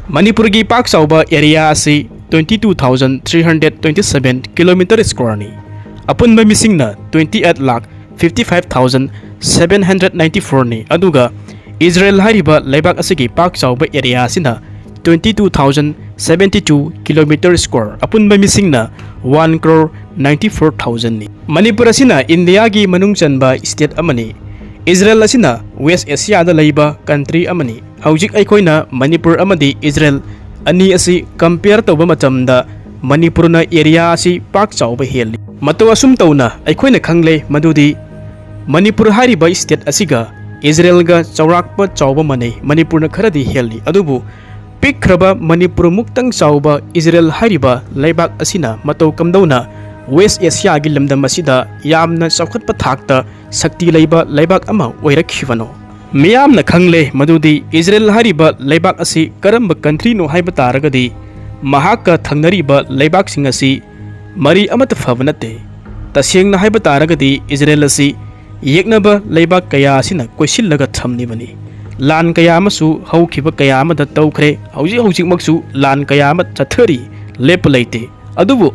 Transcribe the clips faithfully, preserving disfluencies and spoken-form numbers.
ꯃꯅꯤꯄꯨꯔꯒꯤ ꯄꯥꯛ ꯆꯥꯎꯕ ꯑꯦꯔꯤꯌꯥ ꯑꯁꯤ twenty two thousand three hundred twenty seven kilometer square ꯅꯤ꯫ ꯑꯄꯨꯟꯕ ꯃꯤꯁꯤꯡꯅ twenty eight lakh fifty five thousand seven hundred ninety four ꯅꯤ, ꯑꯗꯨꯒ ꯏꯖꯔꯦꯜ ꯍꯥꯏꯔꯤꯕ ꯂꯩꯕꯥꯛ ꯑꯁꯤꯒꯤ ꯄꯥꯛ ꯆꯥꯎꯕ ꯑꯦꯔꯤꯌꯥ ꯑꯁꯤꯅ twenty two thousand seventy two kilometer square, ꯑꯄꯨꯟꯕ ꯃꯤꯁꯤꯡꯅ one crore ninety four thousand ꯅꯤ꯫ ꯃꯅꯤꯄꯨꯔ ꯑꯁꯤꯅ ꯏꯟꯗꯤꯌꯥꯒꯤ ꯃꯅꯨꯡ ꯆꯟꯕ ꯁ꯭ꯇꯦꯠ ꯑꯃꯅꯤ꯫ ꯏꯖꯔꯦꯜ ꯑꯁꯤꯅ ꯋꯦꯁ ꯑꯦꯁꯤꯌꯥꯗ ꯂꯩꯕ ꯀꯟꯇ꯭ꯔꯤ ꯑꯃꯅꯤ꯫ ꯍꯧꯖꯤꯛ ꯑꯩꯈꯣꯏꯅ ꯃꯅꯤꯄꯨꯔ ꯑꯃꯗꯤ ꯏꯖꯔꯦꯜ ꯑꯅꯤ ꯑꯁꯤ ꯀꯝꯄꯤꯌꯔ ꯇꯧꯕ ꯃꯇꯝꯗ ꯃꯅꯤꯄꯨꯔꯅ ꯑꯦꯔꯤꯌꯥ ꯑꯁꯤ ꯄꯥꯛ ꯆꯥꯎꯕ ꯍꯦꯜꯂꯤ꯫ ꯃꯇꯧ ꯑꯁꯨꯝ ꯇꯧꯅ ꯑꯩꯈꯣꯏꯅ ꯈꯪꯂꯦ ꯃꯗꯨꯗꯤ ꯃꯅꯤꯄꯨꯔ ꯍꯥꯏꯔꯤꯕ ꯁ꯭ꯇꯦꯠ ꯑꯁꯤꯒ ꯏꯖꯔꯦꯜꯒ ꯆꯥꯎꯔꯥꯛꯄ ꯆꯥꯎꯕ ꯃꯥꯟꯅꯩ꯫ ꯃꯅꯤꯄꯨꯔꯅ ꯈꯔꯗꯤ ꯍꯦꯜꯂꯤ, ꯑꯗꯨꯕꯨ ꯄꯤꯛꯈ꯭ꯔꯕ ꯃꯅꯤꯄꯨꯔ ꯃꯨꯛꯇꯪ ꯆꯥꯎꯕ ꯏꯖꯔꯦꯜ ꯍꯥꯏꯔꯤꯕ ꯂꯩꯕꯥꯛ ꯑꯁꯤꯅ ꯃꯇꯧ ꯀꯝꯗꯧꯅ ꯋꯦꯁ ꯑꯦꯁꯤꯌꯥꯒꯤ ꯂꯝꯗꯝ ꯑꯁꯤꯗ ꯌꯥꯝꯅ ꯆꯥꯎꯈꯠꯄ ꯊꯥꯛꯇ ꯁꯛꯇꯤ ꯂꯩꯕ ꯂꯩꯕꯥꯛ ꯑꯃ ꯑꯣꯏꯔꯛꯈꯤꯕꯅꯣ? ꯃꯤꯌꯥꯝꯅ ꯈꯪꯂꯦ ꯃꯗꯨꯗꯤ ꯏꯖꯔꯦꯜ ꯍꯥꯏꯔꯤꯕ ꯂꯩꯕꯥꯛ ꯑꯁꯤ ꯀꯔꯝꯕ ꯀꯟꯇ꯭ꯔꯤꯅꯣ ꯍꯥꯏꯕ ꯇꯥꯔꯒꯗꯤ, ꯃꯍꯥꯛꯀ ꯊꯪꯅꯔꯤꯕ ꯂꯩꯕꯥꯛꯁꯤꯡ ꯑꯁꯤ ꯃꯔꯤ ꯑꯃꯠꯇ ꯐꯕ ꯅꯠꯇꯦ꯫ ꯇꯁꯦꯡꯅ ꯍꯥꯏꯕ ꯇꯥꯔꯒꯗꯤ ꯏꯖꯔꯦꯜ ꯑꯁꯤ ꯌꯦꯛꯅꯕ ꯂꯩꯕꯥꯛ ꯀꯌꯥ ꯑꯁꯤꯅ ꯀꯣꯏꯁꯤꯜꯂꯒ ꯊꯝꯂꯤꯕꯅꯤ꯫ ꯂꯥꯟ ꯀꯌꯥ ꯑꯃꯁꯨ ꯍꯧꯈꯤꯕ ꯀꯌꯥ ꯑꯃꯗ ꯇꯧꯈ꯭ꯔꯦ, ꯍꯧꯖꯤꯛ ꯍꯧꯖꯤꯛꯃꯛꯁꯨ ꯂꯥꯟ ꯀꯌꯥ ꯑꯃ ꯆꯠꯊꯔꯤ, ꯂꯦꯞꯄ ꯂꯩꯇꯦ꯫ ꯑꯗꯨꯕꯨ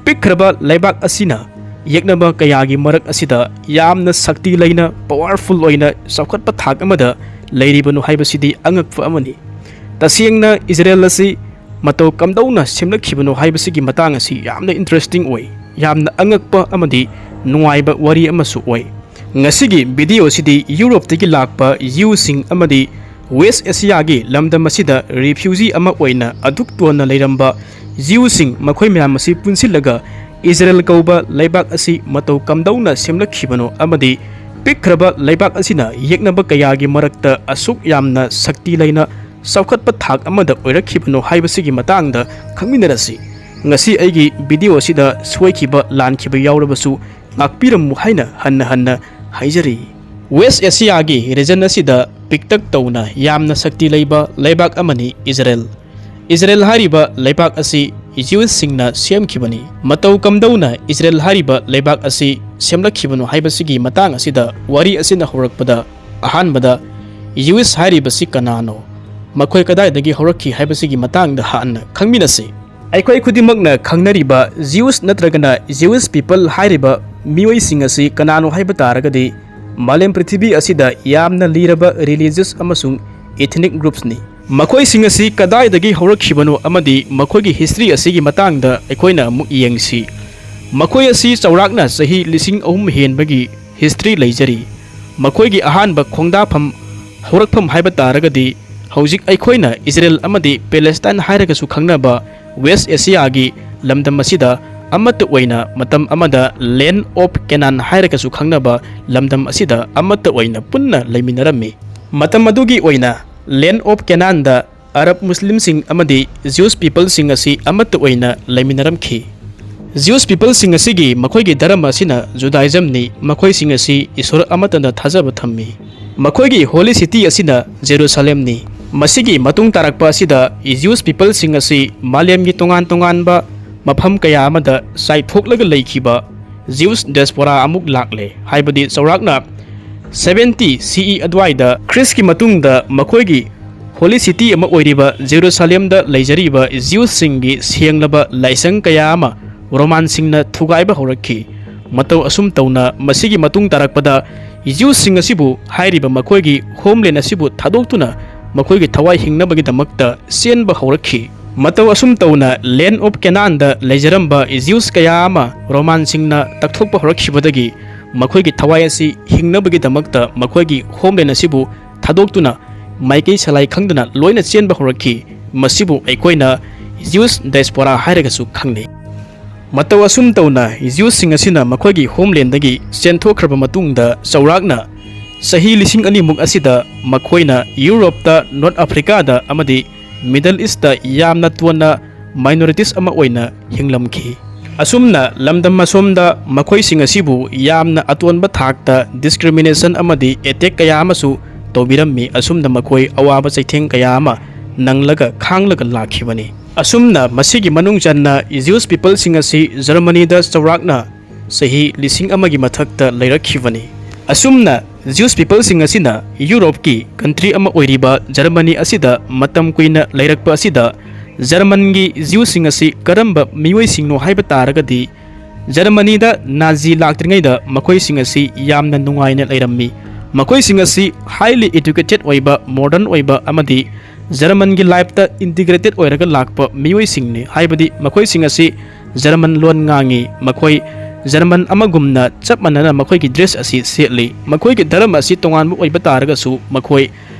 ꯄꯤꯛꯈ꯭ꯔꯕ ꯂꯩꯕꯥꯛ ꯑꯁꯤꯅ ꯌꯦꯛꯅꯕ ꯀꯌꯥꯒꯤ ꯃꯔꯛ ꯑꯁꯤꯗ ꯌꯥꯝꯅ ꯁꯛꯇꯤ ꯂꯩꯅ, ꯄꯋꯥꯔꯐꯨꯜ ꯑꯣꯏꯅ ꯆꯥꯎꯈꯠꯄ ꯊꯥꯛ ꯑꯃꯗ ꯂꯩꯔꯤꯕꯅꯣ ꯍꯥꯏꯕꯁꯤꯗꯤ ꯑꯉꯛꯄ ꯑꯃꯅꯤ꯫ ꯇꯁꯦꯡꯅ ꯏꯖꯔꯦꯜ ꯑꯁꯤ ꯃꯇꯧ ꯀꯝꯗꯧꯅ ꯁꯦꯝꯂꯛꯈꯤꯕꯅꯣ ꯍꯥꯏꯕꯁꯤꯒꯤ ꯃꯇꯥꯡ ꯑꯁꯤ ꯌꯥꯝꯅ ꯏꯟꯇꯔꯦꯁꯇꯤꯡ ꯑꯣꯏ, ꯌꯥꯝꯅ ꯑꯉꯛꯄ ꯑꯃꯗꯤ ꯅꯨꯡꯉꯥꯏꯕ ꯋꯥꯔꯤ ꯑꯃꯁꯨ ꯑꯣꯏ꯫ ꯉꯁꯤꯒꯤ ꯚꯤꯗꯤꯑꯣ ꯑꯁꯤꯗꯤ ꯌꯨꯔꯣꯞꯇꯒꯤ ꯂꯥꯛꯄ ꯖ꯭ꯌꯨꯁꯤꯡ ꯑꯃꯗꯤ ꯋꯦꯁ ꯑꯦꯁꯤꯌꯥꯒꯤ ꯂꯝꯗꯝ ꯑꯁꯤꯗ ꯔꯤꯐ꯭ꯌꯨꯖꯤ ꯑꯃ ꯑꯣꯏꯅ ꯑꯗꯨꯛ ꯇꯣꯟꯅ ꯂꯩꯔꯝꯕ ꯖ꯭ꯌꯨꯁꯤꯡ, ꯃꯈꯣꯏ ꯃꯌꯥꯝ ꯑꯁꯤ ꯄꯨꯟꯁꯤꯜꯂꯒ ꯏꯖꯔꯦꯜ ꯀꯧꯕ ꯂꯩꯕꯥꯛ ꯑꯁꯤ ꯃꯇꯧ ꯀꯝꯗꯧꯅ ꯁꯦꯝꯂꯛꯈꯤꯕꯅꯣ ꯑꯃꯗꯤ ꯄꯤꯛꯈ꯭ꯔꯕ ꯂꯩꯕꯥꯛ ꯑꯁꯤꯅ ꯌꯦꯛꯅꯕ ꯀꯌꯥꯒꯤ ꯃꯔꯛꯇ ꯑꯁꯨꯛ ꯌꯥꯝꯅ ꯁꯛꯇꯤ ꯂꯩꯅ ꯆꯥꯎꯈꯠꯄ ꯊꯥꯛ ꯑꯃꯗ ꯑꯣꯏꯔꯛꯈꯤꯕꯅꯣ ꯍꯥꯏꯕꯁꯤꯒꯤ ꯃꯇꯥꯡꯗ ꯈꯪꯃꯤꯟꯅꯔꯁꯤ꯫ ꯉꯁꯤ ꯑꯩꯒꯤ ꯚꯤꯗꯤꯑꯣ ꯑꯁꯤꯗ ꯁꯣꯏꯈꯤꯕ ꯂꯥꯟꯈꯤꯕ ꯌꯥꯎꯔꯕꯁꯨ ꯉꯥꯛꯄꯤꯔꯝꯃꯨ ꯍꯥꯏꯅ ꯍꯟꯅ ꯍꯟꯅ ꯍꯥꯏꯖꯔꯤ꯫ ꯋꯦꯁ ꯑꯦꯁꯤꯌꯥꯒꯤ ꯔꯤꯖꯟ ꯑꯁꯤꯗ ꯄꯤꯛꯇꯛ ꯇꯧꯅ ꯌꯥꯝꯅ ꯁꯛꯇꯤ ꯂꯩꯕ ꯂꯩꯕꯥꯛ ꯑꯃꯅꯤ ꯏꯖꯔꯦꯜ꯫ ꯏꯖꯔꯦꯜ ꯍꯥꯏꯔꯤꯕ ꯂꯩꯕꯥꯛ ꯑꯁꯤ ꯖ꯭ꯌꯨꯁꯁꯤꯡꯅ ꯁꯦꯝꯈꯤꯕꯅꯤ꯫ ꯃꯇꯧ ꯀꯝꯗꯧꯅ ꯏꯖꯔꯦꯜ ꯍꯥꯏꯔꯤꯕ ꯂꯩꯕꯥꯛ ꯑꯁꯤ ꯁꯦꯝꯂꯛꯈꯤꯕꯅꯣ ꯍꯥꯏꯕꯁꯤꯒꯤ ꯃꯇꯥꯡ ꯑꯁꯤꯗ ꯋꯥꯔꯤ ꯑꯁꯤꯅ ꯍꯧꯔꯛꯄꯗ, ꯑꯍꯥꯟꯕꯗ ꯖ꯭ꯌꯨꯁ ꯍꯥꯏꯔꯤꯕꯁꯤ ꯀꯅꯥꯅꯣ? ꯃꯈꯣꯏ ꯀꯗꯥꯏꯗꯒꯤ ꯍꯧꯔꯛꯈꯤ ꯍꯥꯏꯕꯁꯤꯒꯤ ꯃꯇꯥꯡꯗ ꯍꯥꯟꯅ ꯈꯪꯃꯤꯟꯅꯁꯤ꯫ ꯑꯩꯈꯣꯏ ꯈꯨꯗꯤꯡꯃꯛꯅ ꯈꯪꯅꯔꯤꯕ Jews ꯅꯠꯇ꯭ꯔꯒꯅ Jewish people ꯍꯥꯏꯔꯤꯕ ꯃꯤꯑꯣꯏꯁꯤꯡ ꯑꯁꯤ ꯀꯅꯥꯅꯣ ꯍꯥꯏꯕ ꯇꯥꯔꯒꯗꯤ, ꯃꯥꯂꯦꯝ ꯄ꯭ꯔꯤꯊꯤꯕꯤ ꯑꯁꯤꯗ ꯌꯥꯝꯅ ꯂꯤꯔꯕ religious ꯑꯃꯁꯨꯡ ethnic groups ꯅꯤ꯫ ꯃꯈꯣꯏꯁꯤꯡ ꯑꯁꯤ ꯀꯗꯥꯏꯗꯒꯤ ꯍꯧꯔꯛꯈꯤꯕꯅꯣ ꯑꯃꯗꯤ ꯃꯈꯣꯏꯒꯤ history ꯑꯁꯤꯒꯤ ꯃꯇꯥꯡꯗ ꯑꯩꯈꯣꯏꯅ ꯑꯃꯨꯛ ꯌꯦꯡꯁꯤ꯫ ꯃꯈꯣꯏ ꯑꯁꯤ ꯆꯥꯎꯔꯥꯛꯅ ꯆꯍꯤ ꯂꯤꯁꯤꯡ ꯑꯍꯨꯝ ꯍꯦꯟꯕꯒꯤ history ꯂꯩꯖꯔꯤ꯫ ꯃꯈꯣꯏꯒꯤ ꯑꯍꯥꯟꯕ ꯈꯣꯡꯗꯥꯐꯝ, ꯍꯧꯔꯛꯐꯝ ꯍꯥꯏꯕ ꯇꯥꯔꯒꯗꯤ, ꯍꯧꯖꯤꯛ ꯑꯩꯈꯣꯏꯅ ꯏꯖꯔꯦꯜ ꯑꯃꯗꯤ ꯄꯦꯂꯦꯁꯇꯥꯏꯟ ꯍꯥꯏꯔꯒꯁꯨ ꯈꯪꯅꯕ West Asia ꯒꯤ ꯂꯝꯗꯝ ꯑꯁꯤꯗ ꯑꯃꯠꯇ ꯑꯣꯏꯅ ꯃꯇꯝ ꯑꯃꯗ Land of Canaan ꯍꯥꯏꯔꯒꯁꯨ ꯈꯪꯅꯕ ꯂꯝꯗꯝ ꯑꯁꯤꯗ ꯑꯃꯠꯇ ꯑꯣꯏꯅ ꯄꯨꯟꯅ ꯂꯩꯃꯤꯟꯅꯔꯝꯃꯤ꯫ ꯃꯇꯝ ꯑꯗꯨꯒꯤ ꯑꯣꯏꯅ Land of Canaan ꯗ ꯑꯔꯕ ꯃꯨꯁꯂꯤꯝꯁꯤꯡ ꯑꯃꯗꯤ Jews people ꯁꯤꯡ ꯑꯁꯤ ꯑꯃꯠꯇ ꯑꯣꯏꯅ ꯂꯩꯃꯤꯟꯅꯔꯝꯈꯤ꯫ Jews people ꯁꯤꯡ ꯑꯁꯤꯒꯤ ꯃꯈꯣꯏꯒꯤ ꯙꯔꯃ ꯑꯁꯤꯅ Judaism ꯅꯤ꯫ ꯃꯈꯣꯏꯁꯤꯡ ꯑꯁꯤ ꯏꯁꯣꯔ ꯑꯃꯠꯇꯗ ꯊꯥꯖꯕ ꯊꯝꯃꯤ꯫ ꯃꯈꯣꯏꯒꯤ holy city ꯑꯁꯤꯅ ꯖꯦꯔꯨꯁꯥꯂꯦꯝꯅꯤ꯫ ꯃꯁꯤꯒꯤ ꯃꯇꯨꯡ ꯇꯥꯔꯛꯄ ꯑꯁꯤꯗ Jews people ꯁꯤꯡ ꯑꯁꯤ ꯃꯥꯂꯦꯝꯒꯤ ꯇꯣꯉꯥꯟ ꯇꯣꯉꯥꯟꯕ ꯃꯐꯝ ꯀꯌꯥ ꯑꯃꯗ ꯆꯥꯏꯊꯣꯛꯂꯒ ꯂꯩꯈꯤꯕ Jews diaspora ꯑꯃꯨꯛ ꯂꯥꯛꯂꯦ, ꯍꯥꯏꯕꯗꯤ ꯆꯥꯎꯔꯥꯛꯅ seventy C E ꯑꯗꯨꯋꯥꯏꯗ ꯈ꯭ꯔꯤꯁꯀꯤ ꯃꯇꯨꯡꯗ ꯃꯈꯣꯏꯒꯤ holy city ꯑꯃ ꯑꯣꯏꯔꯤꯕ ꯖꯦꯔꯨꯁꯥꯂꯦꯝꯗ ꯂꯩꯖꯔꯤꯕ Jews ꯁꯤꯡꯒꯤ ꯁꯦꯡꯂꯕ ꯂꯥꯏꯁꯪ ꯀꯌꯥ ꯑꯃ ꯔꯣꯃꯥꯟꯁꯤꯡꯅ ꯊꯨꯒꯥꯏꯕ ꯍꯧꯔꯛꯈꯤ꯫ ꯃꯇꯧ ꯑꯁꯨꯝ ꯇꯧꯅ ꯃꯁꯤꯒꯤ ꯃꯇꯨꯡ ꯇꯥꯔꯛꯄꯗ Jews ꯁꯤꯡ ꯑꯁꯤꯕꯨ ꯍꯥꯏꯔꯤꯕ ꯃꯈꯣꯏꯒꯤ homeland ꯑꯁꯤꯕꯨ ꯊꯥꯗꯣꯛꯇꯨꯅ ꯃꯈꯣꯏꯒꯤ ꯊꯋꯥꯏ ꯍꯤꯡꯅꯕꯒꯤꯗꯃꯛꯇ ꯆꯦꯟꯕ ꯍꯧꯔꯛꯈꯤ꯫ ꯃꯇꯧ ꯑꯁꯨꯝ ꯇꯧꯅ Land of Canaan the ꯂꯩꯖꯔꯝꯕ Jews ꯀꯌꯥ ꯑꯃ ꯔꯣꯃꯥꯟꯁꯤꯡꯅ ꯇꯛꯊꯣꯛꯄ ꯍꯧꯔꯛꯈꯤꯕꯗꯒꯤ ꯃꯈꯣꯏꯒꯤ ꯊꯋꯥꯏ ꯑꯁꯤ ꯍꯤꯡꯅꯕꯒꯤꯗꯃꯛꯇ ꯃꯈꯣꯏꯒꯤ homeland ꯑꯁꯤꯕꯨ ꯊꯥꯗꯣꯛꯇꯨꯅ ꯃꯥꯏꯀꯩ ꯁꯂꯥꯏ ꯈꯪꯗꯅ ꯂꯣꯏꯅ ꯆꯦꯟꯕ ꯍꯧꯔꯛꯈꯤ꯫ ꯃꯁꯤꯕꯨ ꯑꯩꯈꯣꯏꯅ Jews diaspora ꯍꯥꯏꯔꯒꯁꯨ ꯈꯪꯅꯩ꯫ ꯃꯇꯧ ꯑꯁꯨꯝ ꯇꯧꯅ Jews ꯁꯤꯡ ꯑꯁꯤꯅ ꯃꯈꯣꯏꯒꯤ homeland ꯗꯒꯤ ꯆꯦꯟꯊꯣꯛꯈ꯭ꯔꯕ ꯃꯇꯨꯡꯗ ꯆꯥꯎꯔꯥꯛꯅ ꯆꯍꯤ ꯂꯤꯁꯤꯡ ꯑꯅꯤꯃꯨꯛ ꯑꯁꯤꯗ ꯃꯈꯣꯏꯅ ꯌꯨꯔꯣꯞꯇ, North Africa ꯗ ꯑꯃꯗꯤ Middle East ꯇ ꯌꯥꯝꯅ ꯇꯣꯟꯅ minorities ꯑꯃ ꯑꯣꯏꯅ ꯍꯤꯡꯂꯝꯈꯤ꯫ ꯑꯁꯨꯝꯅ ꯂꯝꯗꯝ ꯑꯁꯣꯝꯗ ꯃꯈꯣꯏꯁꯤꯡ ꯑꯁꯤꯕꯨ ꯌꯥꯝꯅ ꯑꯇꯣꯟꯕ ꯊꯥꯛꯇ discrimination ꯑꯃꯗꯤ attack ꯀꯌꯥ ꯑꯃꯁꯨ ꯇꯧꯕꯤꯔꯝꯃꯤ꯫ ꯑꯁꯨꯝꯅ ꯃꯈꯣꯏ ꯑꯋꯥꯕ ꯆꯩꯊꯦꯡ ꯀꯌꯥ ꯑꯃ ꯅꯪꯂꯒ ꯈꯥꯡꯂꯒ ꯂꯥꯛꯈꯤꯕꯅꯤ꯫ ꯑꯁꯨꯝꯅ ꯃꯁꯤꯒꯤ ꯃꯅꯨꯡ ꯆꯟꯅ Jews people ꯁꯤꯡ ꯑꯁꯤ ꯖꯔꯃꯅꯤꯗ ꯆꯥꯎꯔꯥꯛꯅ ꯆꯍꯤ ꯂꯤꯁꯤꯡ ꯑꯃꯒꯤ ꯃꯊꯛꯇ ꯂꯩꯔꯛꯈꯤꯕꯅꯤ꯫ ꯑꯁꯨꯝꯅ Jews peopleꯁꯤꯡ ꯑꯁꯤꯅ ꯌꯨꯔꯣꯞꯀꯤ country ꯑꯃ ꯑꯣꯏꯔꯤꯕ ꯖꯔꯃꯅꯤ ꯑꯁꯤꯗ ꯃꯇꯝ ꯀꯨꯏꯅ ꯂꯩꯔꯛꯄ ꯑꯁꯤꯗ, ꯖꯔꯃꯟꯒꯤ Jewꯁꯤꯡ ꯑꯁꯤ ꯀꯔꯝꯕ ꯃꯤꯑꯣꯏꯁꯤꯡꯅꯣ ꯍꯥꯏꯕ ꯇꯥꯔꯒꯗꯤ, ꯖꯔꯃꯅꯤꯗ ꯅꯥꯖꯤ ꯂꯥꯛꯇ꯭ꯔꯤꯉꯩꯗ ꯃꯈꯣꯏꯁꯤꯡ ꯑꯁꯤ ꯌꯥꯝꯅ ꯅꯨꯡꯉꯥꯏꯅ ꯂꯩꯔꯝꯃꯤ꯫ ꯃꯈꯣꯏꯁꯤꯡ ꯑꯁꯤ highly educated ꯑꯣꯏꯕ, modern ꯑꯣꯏꯕ ꯑꯃꯗꯤ ꯖꯔꯃꯟꯒꯤ lifeꯇ integrated ꯑꯣꯏꯔꯒ ꯂꯥꯛꯄ ꯃꯤꯑꯣꯏꯁꯤꯡꯅꯤ꯫ ꯍꯥꯏꯕꯗꯤ ꯃꯈꯣꯏꯁꯤꯡ ꯑꯁꯤ ꯖꯔꯃꯟ ꯂꯣꯟ ꯉꯥꯡꯉꯤ꯫ ꯃꯈꯣꯏ ꯖꯔꯃꯟ ꯑꯃꯒꯨꯝꯅ ꯆꯞ ꯃꯥꯟꯅꯅ ꯃꯈꯣꯏꯒꯤ dress ꯑꯁꯤ ꯁꯦꯠꯂꯤ꯫ ꯃꯈꯣꯏꯒꯤ ꯙꯔꯝ ꯑꯁꯤ ꯇꯣꯉꯥꯟꯕ ꯑꯣꯏꯕ ꯇꯥꯔꯒꯁꯨ, ꯃꯈꯣꯏ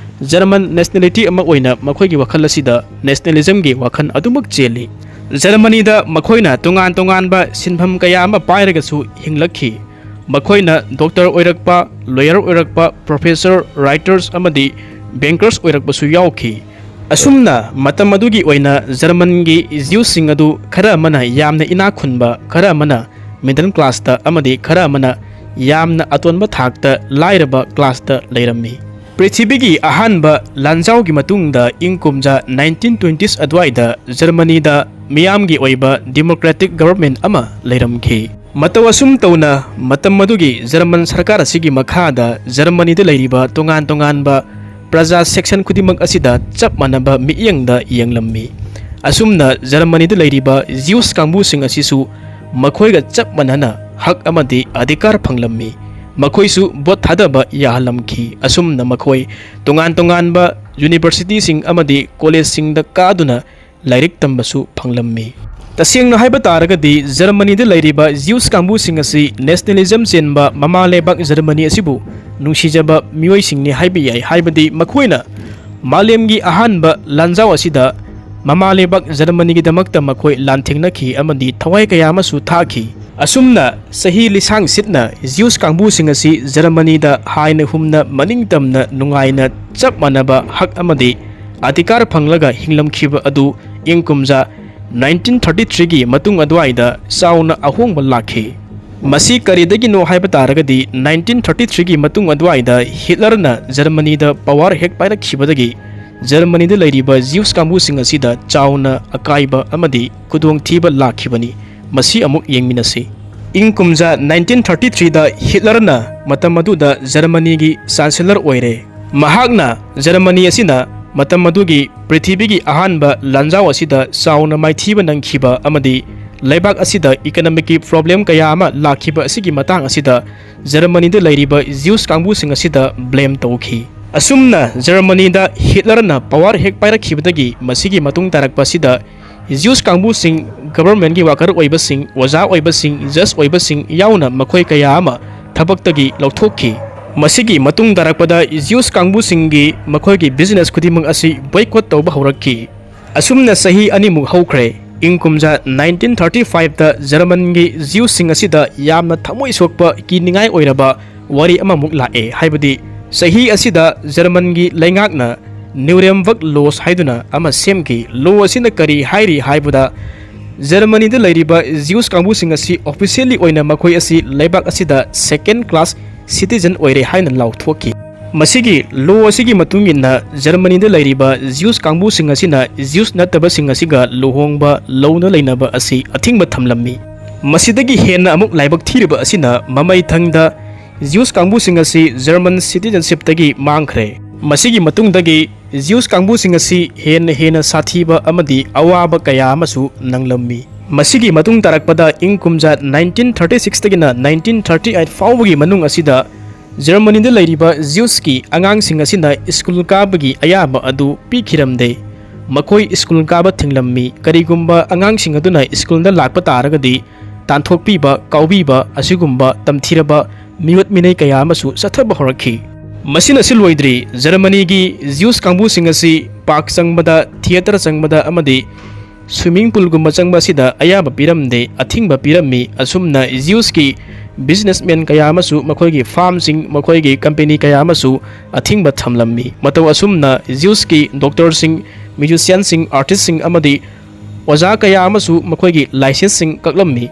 ꯖꯔꯃꯟ nationality ꯑꯃ ꯑꯣꯏꯅ ꯃꯈꯣꯏꯒꯤ ꯋꯥꯈꯜ ꯑꯁꯤꯗ nationalismꯒꯤ ꯋꯥꯈꯜ ꯑꯗꯨꯃꯛ ꯆꯦꯜꯂꯤ꯫ ꯖꯔꯃꯅꯤꯗ ꯃꯈꯣꯏꯅ ꯇꯣꯉꯥꯟ ꯇꯣꯉꯥꯟꯕ ꯁꯤꯟꯐꯝ ꯀꯌꯥ ꯑꯃ ꯄꯥꯏꯔꯒꯁꯨ ꯍꯤꯡꯂꯛꯈꯤ꯫ ꯃꯈꯣꯏꯅ doctor ꯑꯣꯏꯔꯛꯄ, lawyer ꯑꯣꯏꯔꯛꯄ, professor, writers ꯑꯃꯗꯤ bankers ꯑꯣꯏꯔꯛꯄꯁꯨ ꯌꯥꯎꯈꯤ꯫ ꯑꯁꯨꯝꯅ ꯃꯇꯝ ꯑꯗꯨꯒꯤ ꯑꯣꯏꯅ ꯖꯔꯃꯟꯒꯤ Jewꯁꯤꯡ ꯑꯗꯨ ꯈꯔ ꯑꯃꯅ ꯌꯥꯝꯅ ꯏꯅꯥꯛ ꯈꯨꯟꯕ, ꯈꯔ ꯑꯃꯅ middle classꯇ ꯑꯃꯗꯤ ꯈꯔ ꯑꯃꯅ ꯌꯥꯝꯅ ꯑꯇꯣꯟꯕ ꯊꯥꯛꯇ ꯂꯥꯏꯔꯕ classꯇ ꯂꯩꯔꯝꯃꯤ꯫ ꯄ꯭ꯔꯤꯊꯤꯕꯤꯒꯤ ꯑꯍꯥꯟꯕ ꯂꯥꯟꯖꯥꯎꯒꯤ ꯃꯇꯨꯡꯗ ꯏꯪ ꯀꯨꯝꯖꯥ nineteen twenties ꯑꯗꯨꯋꯥꯏꯗ ꯖꯔꯃꯅꯤꯗ ꯃꯤꯌꯥꯝꯒꯤ ꯑꯣꯏꯕ democratic government ꯑꯃ ꯂꯩꯔꯝꯈꯤ꯫ ꯃꯇꯧ ꯑꯁꯨꯝ ꯇꯧꯅ ꯃꯇꯝ ꯑꯗꯨꯒꯤ ꯖꯔꯃꯟ ꯁꯔꯀꯥꯔ ꯑꯁꯤꯒꯤ ꯃꯈꯥꯗ ꯖꯔꯃꯅꯤꯗ ꯂꯩꯔꯤꯕ ꯇꯣꯉꯥꯟ ꯇꯣꯉꯥꯟꯕ ꯄ꯭ꯔꯖꯥ section ꯈꯨꯗꯤꯡꯃꯛ ꯑꯁꯤꯗ ꯆꯞ ꯃꯥꯟꯅꯕ ꯃꯤꯠꯌꯦꯡꯗ ꯌꯦꯡꯂꯝꯃꯤ꯫ ꯑꯁꯨꯝꯅ ꯖꯔꯃꯅꯤꯗ ꯂꯩꯔꯤꯕ Jews ꯀꯥꯡꯕꯨꯁꯤꯡ ꯑꯁꯤꯁꯨ ꯃꯈꯣꯏꯒ ꯆꯞ ꯃꯥꯟꯅꯅ ꯍꯛ ꯑꯃꯗꯤ ꯑꯙꯤꯀꯥꯔ ꯐꯪꯂꯝꯃꯤ꯫ ꯃꯈꯣꯏꯁꯨ vote ꯊꯥꯗꯕ ꯌꯥꯍꯜꯂꯝꯈꯤ꯫ ꯑꯁꯨꯝꯅ ꯃꯈꯣꯏ ꯇꯣꯉꯥꯟ ꯇꯣꯉꯥꯟꯕ universityꯁꯤꯡ ꯑꯃꯗꯤ collegeꯁꯤꯡꯗ ꯀꯥꯗꯨꯅ ꯂꯥꯏꯔꯤꯛ ꯇꯝꯕꯁꯨ ꯐꯪꯂꯝꯃꯤ꯫ ꯇꯁꯦꯡꯅ ꯍꯥꯏꯕ ꯇꯥꯔꯒꯗꯤ, ꯖꯔꯃꯅꯤꯗ ꯂꯩꯔꯤꯕ Jews ꯀꯥꯡꯕꯨꯁꯤꯡ ꯑꯁꯤ nationalism ꯆꯦꯟꯕ ꯃꯃꯥ ꯂꯩꯕꯥꯛ ꯖꯔꯃꯅꯤ ꯑꯁꯤꯕꯨ ꯅꯨꯡꯁꯤꯖꯕ ꯃꯤꯑꯣꯏꯁꯤꯡꯅꯤ ꯍꯥꯏꯕ ꯌꯥꯏ꯫ ꯍꯥꯏꯕꯗꯤ ꯃꯈꯣꯏꯅ ꯃꯥꯂꯦꯝꯒꯤ ꯑꯍꯥꯟꯕ ꯂꯥꯟꯖꯥꯎ ꯑꯁꯤꯗ ꯃꯃꯥ ꯂꯩꯕꯥꯛ ꯖꯔꯃꯅꯤꯒꯤꯗꯃꯛꯇ ꯃꯈꯣꯏ ꯂꯥꯟꯊꯦꯡꯅꯈꯤ ꯑꯃꯗꯤ ꯊꯋꯥꯏ ꯀꯌꯥ ꯑꯃꯁꯨ ꯊꯥꯈꯤ꯫ ꯑꯁꯨꯝꯅ ꯆꯍꯤ ꯂꯤꯁꯥꯡ ꯁꯤꯠꯅ Jews ꯀꯥꯡꯕꯨꯁꯤꯡ ꯑꯁꯤ ꯖꯔꯃꯅꯤꯗ ꯍꯥꯏꯅ ꯍꯨꯝꯅ ꯃꯅꯤꯡ ꯇꯝꯅ ꯅꯨꯡꯉꯥꯏꯅ ꯆꯞ ꯃꯥꯟꯅꯕ ꯍꯛ ꯑꯃꯗꯤ ꯑꯙꯤꯀꯥꯔ ꯐꯪꯂꯒ ꯍꯤꯡꯂꯝꯈꯤꯕ ꯑꯗꯨ ꯏꯪ ꯀꯨꯝꯖꯥ nineteen thirty threeꯒꯤ ꯃꯇꯨꯡ ꯑꯗꯨꯋꯥꯏꯗ ꯆꯥꯎꯅ ꯑꯍꯣꯡꯕ ꯂꯥꯛꯈꯤ꯫ ꯃꯁꯤ ꯀꯔꯤꯗꯒꯤꯅꯣ ꯍꯥꯏꯕ ꯇꯥꯔꯒꯗꯤ, nineteen thirty threeꯒꯤ ꯃꯇꯨꯡ ꯑꯗꯨꯋꯥꯏꯗ ꯍꯤꯠꯂꯔꯅ ꯖꯔꯃꯅꯤꯗ power ꯍꯦꯛ ꯄꯥꯏꯔꯛꯈꯤꯕꯗꯒꯤ ꯖꯔꯃꯅꯤꯗ ꯂꯩꯔꯤꯕ Jews ꯀꯥꯡꯕꯨꯁꯤꯡ ꯑꯁꯤꯗ ꯆꯥꯎꯅ ꯑꯀꯥꯏꯕ ꯑꯃꯗꯤ ꯈꯨꯗꯣꯡꯊꯤꯕ ꯂꯥꯛꯈꯤꯕꯅꯤ꯫ ꯃꯁꯤ ꯑꯃꯨꯛ ꯌꯦꯡꯃꯤꯟꯅꯁꯤ꯫ ꯏꯪ ꯀꯨꯝꯖꯥ ꯅꯥꯏꯟꯇꯤꯟ ꯊꯥꯔꯇꯤ ꯊ꯭ꯔꯤꯗ ꯍꯤꯠꯂꯔꯅ ꯃꯇꯝ ꯑꯗꯨꯗ ꯖꯔꯃꯅꯤꯒꯤ ꯆꯥꯟꯁꯦꯂꯔ ꯑꯣꯏꯔꯦ꯫ ꯃꯍꯥꯛꯅ ꯖꯔꯃꯅꯤ ꯑꯁꯤꯅ ꯃꯇꯝ ꯑꯗꯨꯒꯤ ꯄ꯭ꯔꯤꯊꯤꯕꯤꯒꯤ ꯑꯍꯥꯟꯕ ꯂꯥꯟꯖꯥꯎ ꯑꯁꯤꯗ ꯆꯥꯎꯅ ꯃꯥꯏꯊꯤꯕ ꯅꯪꯈꯤꯕ ꯑꯃꯗꯤ ꯂꯩꯕꯥꯛ ꯑꯁꯤꯗ ꯏꯀꯅꯣꯃꯤꯛꯀꯤ ꯄ꯭ꯔꯣꯕ꯭ꯂꯦꯝ ꯀꯌꯥ ꯑꯃ ꯂꯥꯛꯈꯤꯕ ꯑꯁꯤꯒꯤ ꯃꯇꯥꯡ ꯑꯁꯤꯗ ꯖꯔꯃꯅꯤꯗ ꯂꯩꯔꯤꯕ ꯖ꯭ꯌꯨꯁ ꯀꯥꯡꯕꯨꯁꯤꯡ ꯑꯁꯤꯗ ꯕ꯭ꯂꯦꯝ ꯇꯧꯈꯤ꯫ ꯑꯁꯨꯝꯅ ꯖꯔꯃꯅꯤꯗ ꯍꯤꯠꯂꯔꯅ ꯄꯋꯥꯔ ꯍꯦꯛ ꯄꯥꯏꯔꯛꯈꯤꯕꯗꯒꯤ ꯃꯁꯤꯒꯤ ꯃꯇꯨꯡ ꯇꯥꯔꯛꯄ ꯑꯁꯤꯗ ꯖ꯭ꯌꯨꯁ ꯀꯥꯡꯕꯨꯁꯤꯡ, ꯒꯚꯔꯟꯃꯦꯟꯒꯤ ꯋꯥꯀꯔ ꯑꯣꯏꯕꯁꯤꯡ, ꯑꯣꯖꯥ ꯑꯣꯏꯕꯁꯤꯡ, ꯖꯖ ꯑꯣꯏꯕꯁꯤꯡ ꯌꯥꯎꯅ ꯃꯈꯣꯏ ꯀꯌꯥ ꯑꯃ ꯊꯕꯛꯇꯒꯤ ꯂꯧꯊꯣꯛꯈꯤ꯫ ꯃꯁꯤꯒꯤ ꯃꯇꯨꯡ ꯇꯥꯔꯛꯄꯗ ꯖ꯭ꯌꯨꯁ ꯀꯥꯡꯕꯨꯁꯤꯡꯒꯤ ꯃꯈꯣꯏꯒꯤ ꯕꯤꯖꯤꯅꯦꯁ ꯈꯨꯗꯤꯡꯃꯛ ꯑꯁꯤ ꯕꯣꯏꯀꯣꯠ ꯇꯧꯕ ꯍꯧꯔꯛꯈꯤ꯫ ꯑꯁꯨꯝꯅ ꯆꯍꯤ ꯑꯅꯤꯃꯨꯛ ꯍꯧꯈ꯭ꯔꯦ꯫ ꯏꯪ ꯀꯨꯝꯖꯥ ꯅꯥꯏꯟꯇꯤꯟ ꯊꯥꯔꯇꯤ ꯐꯥꯏꯚꯇ ꯖꯔꯃꯟꯒꯤ ꯖ꯭ꯌꯨꯁꯁꯤꯡ ꯑꯁꯤꯗ ꯌꯥꯝꯅ ꯊꯃꯣꯏ ꯁꯣꯛꯄ, ꯀꯤꯅꯤꯡꯉꯥꯏ ꯑꯣꯏꯔꯕ ꯋꯥꯔꯤ ꯑꯃꯃꯨꯛ ꯂꯥꯛꯑꯦ꯫ ꯍꯥꯏꯕꯗꯤ ꯆꯍꯤ ꯑꯁꯤꯗ ꯖꯔꯃꯟꯒꯤ ꯂꯩꯉꯥꯛꯅ ꯅ꯭ꯌꯨꯔꯦꯝꯕꯔꯒ ꯂꯣꯁ ꯍꯥꯏꯗꯨꯅ ꯑꯃ ꯁꯦꯝꯈꯤ꯫ ꯂꯣ ꯑꯁꯤꯅ ꯀꯔꯤ ꯍꯥꯏꯔꯤ ꯍꯥꯏꯕꯗ, ꯖꯔꯃꯅꯤꯗ ꯂꯩꯔꯤꯕ ꯖ꯭ꯌꯨꯁ ꯀꯥꯡꯕꯨꯁꯤꯡ ꯑꯁꯤ ꯑꯣꯐꯤꯁꯤꯌꯦꯜꯂꯤ ꯑꯣꯏꯅ ꯃꯈꯣꯏ ꯑꯁꯤ ꯂꯩꯕꯥꯛ ꯑꯁꯤꯗ ꯁꯦꯀꯦꯟ ꯀ꯭ꯂꯥꯁ ꯁꯤꯇꯤꯖꯟ ꯑꯣꯏꯔꯦ ꯍꯥꯏꯅ ꯂꯥꯎꯊꯣꯛꯈꯤ꯫ ꯃꯁꯤꯒꯤ ꯂꯣ ꯑꯁꯤꯒꯤ ꯃꯇꯨꯡ ꯏꯟꯅ ꯖꯔꯃꯅꯤꯗ ꯂꯩꯔꯤꯕ ꯖ꯭ꯌꯨꯁ ꯀꯥꯡꯕꯨꯁꯤꯡ ꯑꯁꯤꯅ ꯖ꯭ꯌꯨꯁ ꯅꯠꯇꯕꯁꯤꯡ ꯑꯁꯤꯒ ꯂꯨꯍꯣꯡꯕ, ꯂꯧꯅ ꯂꯩꯅꯕ ꯑꯁꯤ ꯑꯊꯤꯡꯕ ꯊꯝꯂꯝꯃꯤ꯫ ꯃꯁꯤꯗꯒꯤ ꯍꯦꯟꯅ ꯑꯃꯨꯛ ꯂꯥꯏꯕꯛ ꯊꯤꯔꯤꯕ ꯑꯁꯤꯅ ꯃꯃꯩꯊꯪꯗ ꯖ꯭ꯌꯨꯁ ꯀꯥꯡꯕꯨꯁꯤꯡ ꯑꯁꯤ ꯖꯔꯃꯟ ꯁꯤꯇꯤꯖꯟꯁꯤꯞꯇꯒꯤ ꯃꯥꯡꯈ꯭ꯔꯦ꯫ ꯃꯁꯤꯒꯤ ꯃꯇꯨꯡꯗꯒꯤ ꯖ꯭ꯌꯨꯁ ꯀꯥꯡꯕꯨꯁꯤꯡ ꯑꯁꯤ ꯍꯦꯟꯅ ꯍꯦꯟꯅ ꯁꯥꯊꯤꯕ ꯑꯃꯗꯤ ꯑꯋꯥꯕ ꯀꯌꯥ ꯑꯃꯁꯨ ꯅꯪꯂꯝꯃꯤ꯫ ꯃꯁꯤꯒꯤ ꯃꯇꯨꯡ ꯇꯥꯔꯛꯄꯗ ꯏꯪ ꯀꯨꯝꯖꯥ ꯅꯥꯏꯟꯇꯤꯟ ꯊꯥꯔꯇꯤ ꯁꯤꯛꯁꯇꯒꯤꯅ ꯅꯥꯏꯟꯇꯤꯟ ꯊꯥꯔꯇꯤ ꯑꯩꯠ ꯐꯥꯎꯕꯒꯤ ꯃꯅꯨꯡ ꯑꯁꯤꯗ ꯖꯔꯃꯅꯤꯗ ꯂꯩꯔꯤꯕ ꯖ꯭ꯌꯨꯁꯀꯤ ꯑꯉꯥꯡꯁꯤꯡ ꯑꯁꯤꯅ ꯁ꯭ꯀꯨꯜ ꯀꯥꯕꯒꯤ ꯑꯌꯥꯕ ꯑꯗꯨ ꯄꯤꯈꯤꯔꯝꯗꯦ꯫ ꯃꯈꯣꯏ ꯁ꯭ꯀꯨꯜ ꯀꯥꯕ ꯊꯤꯡꯂꯝꯃꯤ꯫ ꯀꯔꯤꯒꯨꯝꯕ ꯑꯉꯥꯡꯁꯤꯡ ꯑꯗꯨꯅ ꯁ꯭ꯀꯨꯜꯗ ꯂꯥꯛꯄ ꯇꯥꯔꯒꯗꯤ ꯇꯥꯟꯊꯣꯛꯄꯤꯕ, ꯀꯥꯎꯕꯤꯕ ꯑꯁꯤꯒꯨꯝꯕ ꯇꯝꯊꯤꯔꯕ ꯃꯤꯑꯣꯠ ꯃꯤꯅꯩ ꯀꯌꯥ ꯑꯃꯁꯨ ꯆꯠꯊꯕ ꯍꯧꯔꯛꯈꯤ꯫ ꯃꯁꯤꯅꯁꯨ ꯂꯣꯏꯗ꯭ꯔꯤ, ꯖꯔꯃꯅꯤꯒꯤ ꯖ꯭ꯌꯨꯁ ꯀꯥꯡꯕꯨꯁꯤꯡ ꯑꯁꯤ ꯄꯥꯔꯛ ꯆꯪꯕꯗ, ꯊꯤꯌꯦꯇꯔ ꯆꯪꯕꯗ ꯑꯃꯗꯤ ꯁ꯭ꯋꯤꯃꯤꯡ ꯄꯨꯜꯒꯨꯝꯕ ꯆꯪꯕ ꯑꯁꯤꯗ ꯑꯌꯥꯕ ꯄꯤꯔꯝꯗꯦ, ꯑꯊꯤꯡꯕ ꯄꯤꯔꯝꯃꯤ꯫ ꯑꯁꯨꯝꯅ ꯖ꯭ꯌꯨꯁꯀꯤ ꯕꯤꯖꯤꯅꯦꯁꯃꯦꯟ ꯀꯌꯥ ꯑꯃꯁꯨ, ꯃꯈꯣꯏꯒꯤ ꯐꯥꯔꯝꯁꯤꯡ, ꯃꯈꯣꯏꯒꯤ ꯀꯝꯄꯦꯅꯤ ꯀꯌꯥ ꯑꯃꯁꯨ ꯑꯊꯤꯡꯕ ꯊꯝꯂꯝꯃꯤ꯫ ꯃꯇꯧ ꯑꯁꯨꯝꯅ ꯖ꯭ꯌꯨꯁꯀꯤ ꯗꯣꯛꯇꯔꯁꯤꯡ, ꯃ꯭ꯌꯨꯖꯤꯁꯤꯌꯥꯟꯁꯤꯡ, ꯑꯥꯔꯇꯤꯁꯁꯤꯡ ꯑꯃꯗꯤ ꯑꯣꯖꯥ ꯀꯌꯥ ꯑꯃꯁꯨ ꯃꯈꯣꯏꯒꯤ ꯂꯥꯏꯁꯦꯟꯁꯁꯤꯡ ꯀꯛꯂꯝꯃꯤ꯫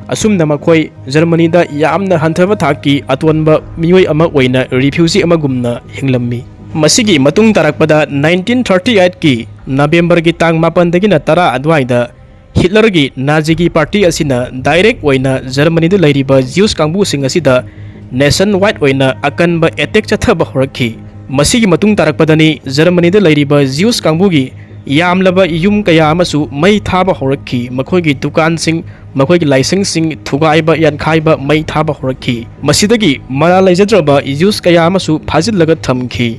ꯑꯁꯨꯝꯅ ꯃꯈꯣꯏ ꯖꯔꯃꯅꯤꯗ ꯌꯥꯝꯅ ꯍꯟꯊꯕ ꯊꯥꯛꯀꯤ ꯑꯇꯣꯟꯕ ꯃꯤꯑꯣꯏ ꯑꯃ ꯑꯣꯏꯅ ꯔꯤꯐ꯭ꯌꯨꯖꯤ ꯑꯃꯒꯨꯝꯅ ꯍꯤꯡꯂꯝꯃꯤ꯫ ꯃꯁꯤꯒꯤ ꯃꯇꯨꯡ ꯇꯥꯔꯛꯄꯗ ꯅꯥꯏꯟꯇꯤꯟ ꯊꯥꯔꯇꯤ ꯑꯩꯠꯀꯤ ꯅꯕꯦꯝꯕꯔꯒꯤ ꯇꯥꯡ ꯃꯥꯄꯟꯗꯒꯤꯅ ꯇꯔꯥ ꯑꯗꯨꯋꯥꯏꯗ ꯍꯤꯠꯂꯔꯒꯤ ꯅꯥꯖꯤꯒꯤ ꯄꯥꯔꯇꯤ ꯑꯁꯤꯅ ꯗꯥꯏꯔꯦꯛ ꯑꯣꯏꯅ ꯖꯔꯃꯅꯤꯗ ꯂꯩꯔꯤꯕ ꯖ꯭ꯌꯨꯁ ꯀꯥꯡꯕꯨꯁꯤꯡ ꯑꯁꯤꯗ ꯅꯦꯁꯟ ꯋꯥꯏꯗ ꯑꯣꯏꯅ ꯑꯀꯟꯕ ꯑꯦꯇꯦꯛ ꯆꯠꯊꯕ ꯍꯧꯔꯛꯈꯤ꯫ ꯃꯁꯤꯒꯤ ꯃꯇꯨꯡ ꯇꯥꯔꯛꯄꯗꯅꯤ ꯖꯔꯃꯅꯤꯗ ꯂꯩꯔꯤꯕ ꯖ꯭ꯌꯨꯁ ꯀꯥꯡꯕꯨꯒꯤ ꯌꯥꯝꯂꯕ ꯌꯨꯝ ꯀꯌꯥ ꯑꯃꯁꯨ ꯃꯩ ꯊꯥꯕ ꯍꯧꯔꯛꯈꯤ꯫ ꯃꯈꯣꯏꯒꯤ ꯗꯨꯀꯥꯟꯁꯤꯡ, ꯃꯈꯣꯏꯒꯤ ꯂꯥꯏꯁꯪꯁꯤꯡ ꯊꯨꯒꯥꯏꯕ, ꯌꯥꯟꯈꯥꯏꯕ, ꯃꯩ ꯊꯥꯕ ꯍꯧꯔꯛꯈꯤ꯫ ꯃꯁꯤꯗꯒꯤ ꯃꯔꯥꯜ ꯂꯩꯖꯗ꯭ꯔꯕ ꯖ꯭ꯌꯨꯁ ꯀꯌꯥ ꯑꯃꯁꯨ ꯐꯥꯖꯤꯜꯂꯒ ꯊꯝꯈꯤ꯫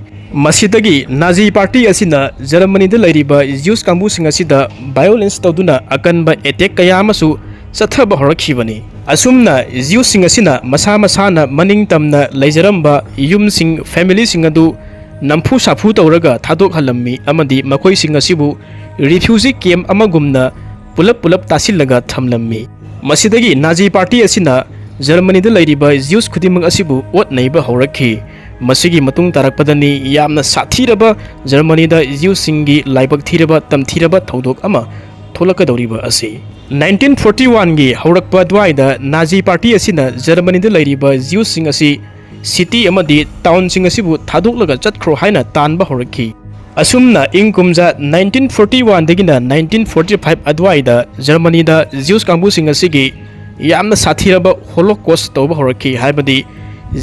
ꯃꯁꯤꯗꯒꯤ ꯅꯥꯖꯤ ꯄꯥꯔꯇꯤ ꯑꯁꯤꯅ ꯖꯔꯃꯅꯤꯗ ꯂꯩꯔꯤꯕ ꯖ꯭ꯌꯨꯁ ꯀꯥꯡꯕꯨꯁꯤꯡ ꯑꯁꯤꯗ ꯚꯥꯏꯑꯣꯂꯦꯟꯁ ꯇꯧꯗꯨꯅ ꯑꯀꯟꯕ ꯑꯦꯇꯦꯛ ꯀꯌꯥ ꯑꯃꯁꯨ ꯆꯠꯊꯕ ꯍꯧꯔꯛꯈꯤꯕꯅꯤ꯫ ꯑꯁꯨꯝꯅ ꯖ꯭ꯌꯨꯁꯁꯤꯡ ꯑꯁꯤꯅ ꯃꯁꯥ ꯃꯁꯥꯅ ꯃꯅꯤꯡ ꯇꯝꯅ ꯂꯩꯖꯔꯝꯕ ꯌꯨꯝꯁꯤꯡ, ꯐꯦꯃꯤꯂꯤꯁꯤꯡ ꯑꯗꯨ ꯅꯝꯐꯨ ꯁꯥꯐꯨ ꯇꯧꯔꯒ ꯊꯥꯗꯣꯛꯍꯜꯂꯝꯃꯤ ꯑꯃꯗꯤ ꯃꯈꯣꯏꯁꯤꯡ ꯑꯁꯤꯕꯨ ꯔꯤꯐ꯭ꯌꯨꯖꯤ ꯀꯦꯝꯞ ꯑꯃꯒꯨꯝꯅ ꯄꯨꯂꯞ ꯄꯨꯂꯞ ꯇꯥꯁꯤꯜꯂꯒ ꯊꯝꯂꯝꯃꯤ꯫ ꯃꯁꯤꯗꯒꯤ ꯅꯥꯖꯤ ꯄꯥꯔꯇꯤ ꯑꯁꯤꯅ ꯖꯔꯃꯅꯤꯗ ꯂꯩꯔꯤꯕ ꯖ꯭ꯌꯨꯁ ꯈꯨꯗꯤꯡꯃꯛ ꯑꯁꯤꯕꯨ ꯑꯣꯠ ꯅꯩꯕ ꯍꯧꯔꯛꯈꯤ꯫ ꯃꯁꯤꯒꯤ ꯃꯇꯨꯡ ꯇꯥꯔꯛꯄꯗꯅꯤ ꯌꯥꯝꯅ ꯁꯥꯊꯤꯔꯕ ꯖꯔꯃꯅꯤꯗ ꯖ꯭ꯌꯨꯁꯁꯤꯡꯒꯤ ꯂꯥꯏꯕꯛ ꯊꯤꯔꯕ ꯇꯝꯊꯤꯔꯕ ꯊꯧꯗꯣꯛ ꯑꯃ ꯊꯣꯛꯂꯛꯀꯗꯧꯔꯤꯕ ꯑꯁꯤ꯫ ꯅꯥꯏꯟꯇꯤꯟ ꯐꯣꯔꯇꯤ ꯋꯥꯟꯒꯤ ꯍꯧꯔꯛꯄ ꯑꯗꯨꯋꯥꯏꯗ ꯅꯥꯖꯤ ꯄꯥꯔꯇꯤ ꯑꯁꯤꯅ ꯖꯔꯃꯅꯤꯗ ꯂꯩꯔꯤꯕ ꯖ꯭ꯌꯨꯁꯁꯤꯡ ꯑꯁꯤ ꯁꯤꯇꯤ ꯑꯃꯗꯤ ꯇꯥꯎꯟꯁꯤꯡ ꯑꯁꯤꯕꯨ ꯊꯥꯗꯣꯛꯂꯒ ꯆꯠꯈ꯭ꯔꯣ ꯍꯥꯏꯅ ꯇꯥꯟꯕ ꯍꯧꯔꯛꯈꯤ꯫ ꯑꯁꯨꯝꯅ ꯏꯪ ꯀꯨꯝꯖꯥ ꯅꯥꯏꯟꯇꯤꯟ ꯐꯣꯔꯇꯤ ꯋꯥꯟꯗꯒꯤꯅ ꯅꯥꯏꯟꯇꯤꯟ ꯐꯣꯔꯇꯤ ꯐꯥꯏꯚ ꯑꯗꯨꯋꯥꯏꯗ ꯖꯔꯃꯅꯤꯗ ꯖ꯭ꯌꯨꯁ ꯀꯥꯡꯕꯨꯁꯤꯡ ꯑꯁꯤꯒꯤ ꯌꯥꯝꯅ ꯁꯥꯊꯤꯔꯕ ꯍꯣꯂꯣꯀꯣꯁ ꯇꯧꯕ ꯍꯧꯔꯛꯈꯤ, ꯍꯥꯏꯕꯗꯤ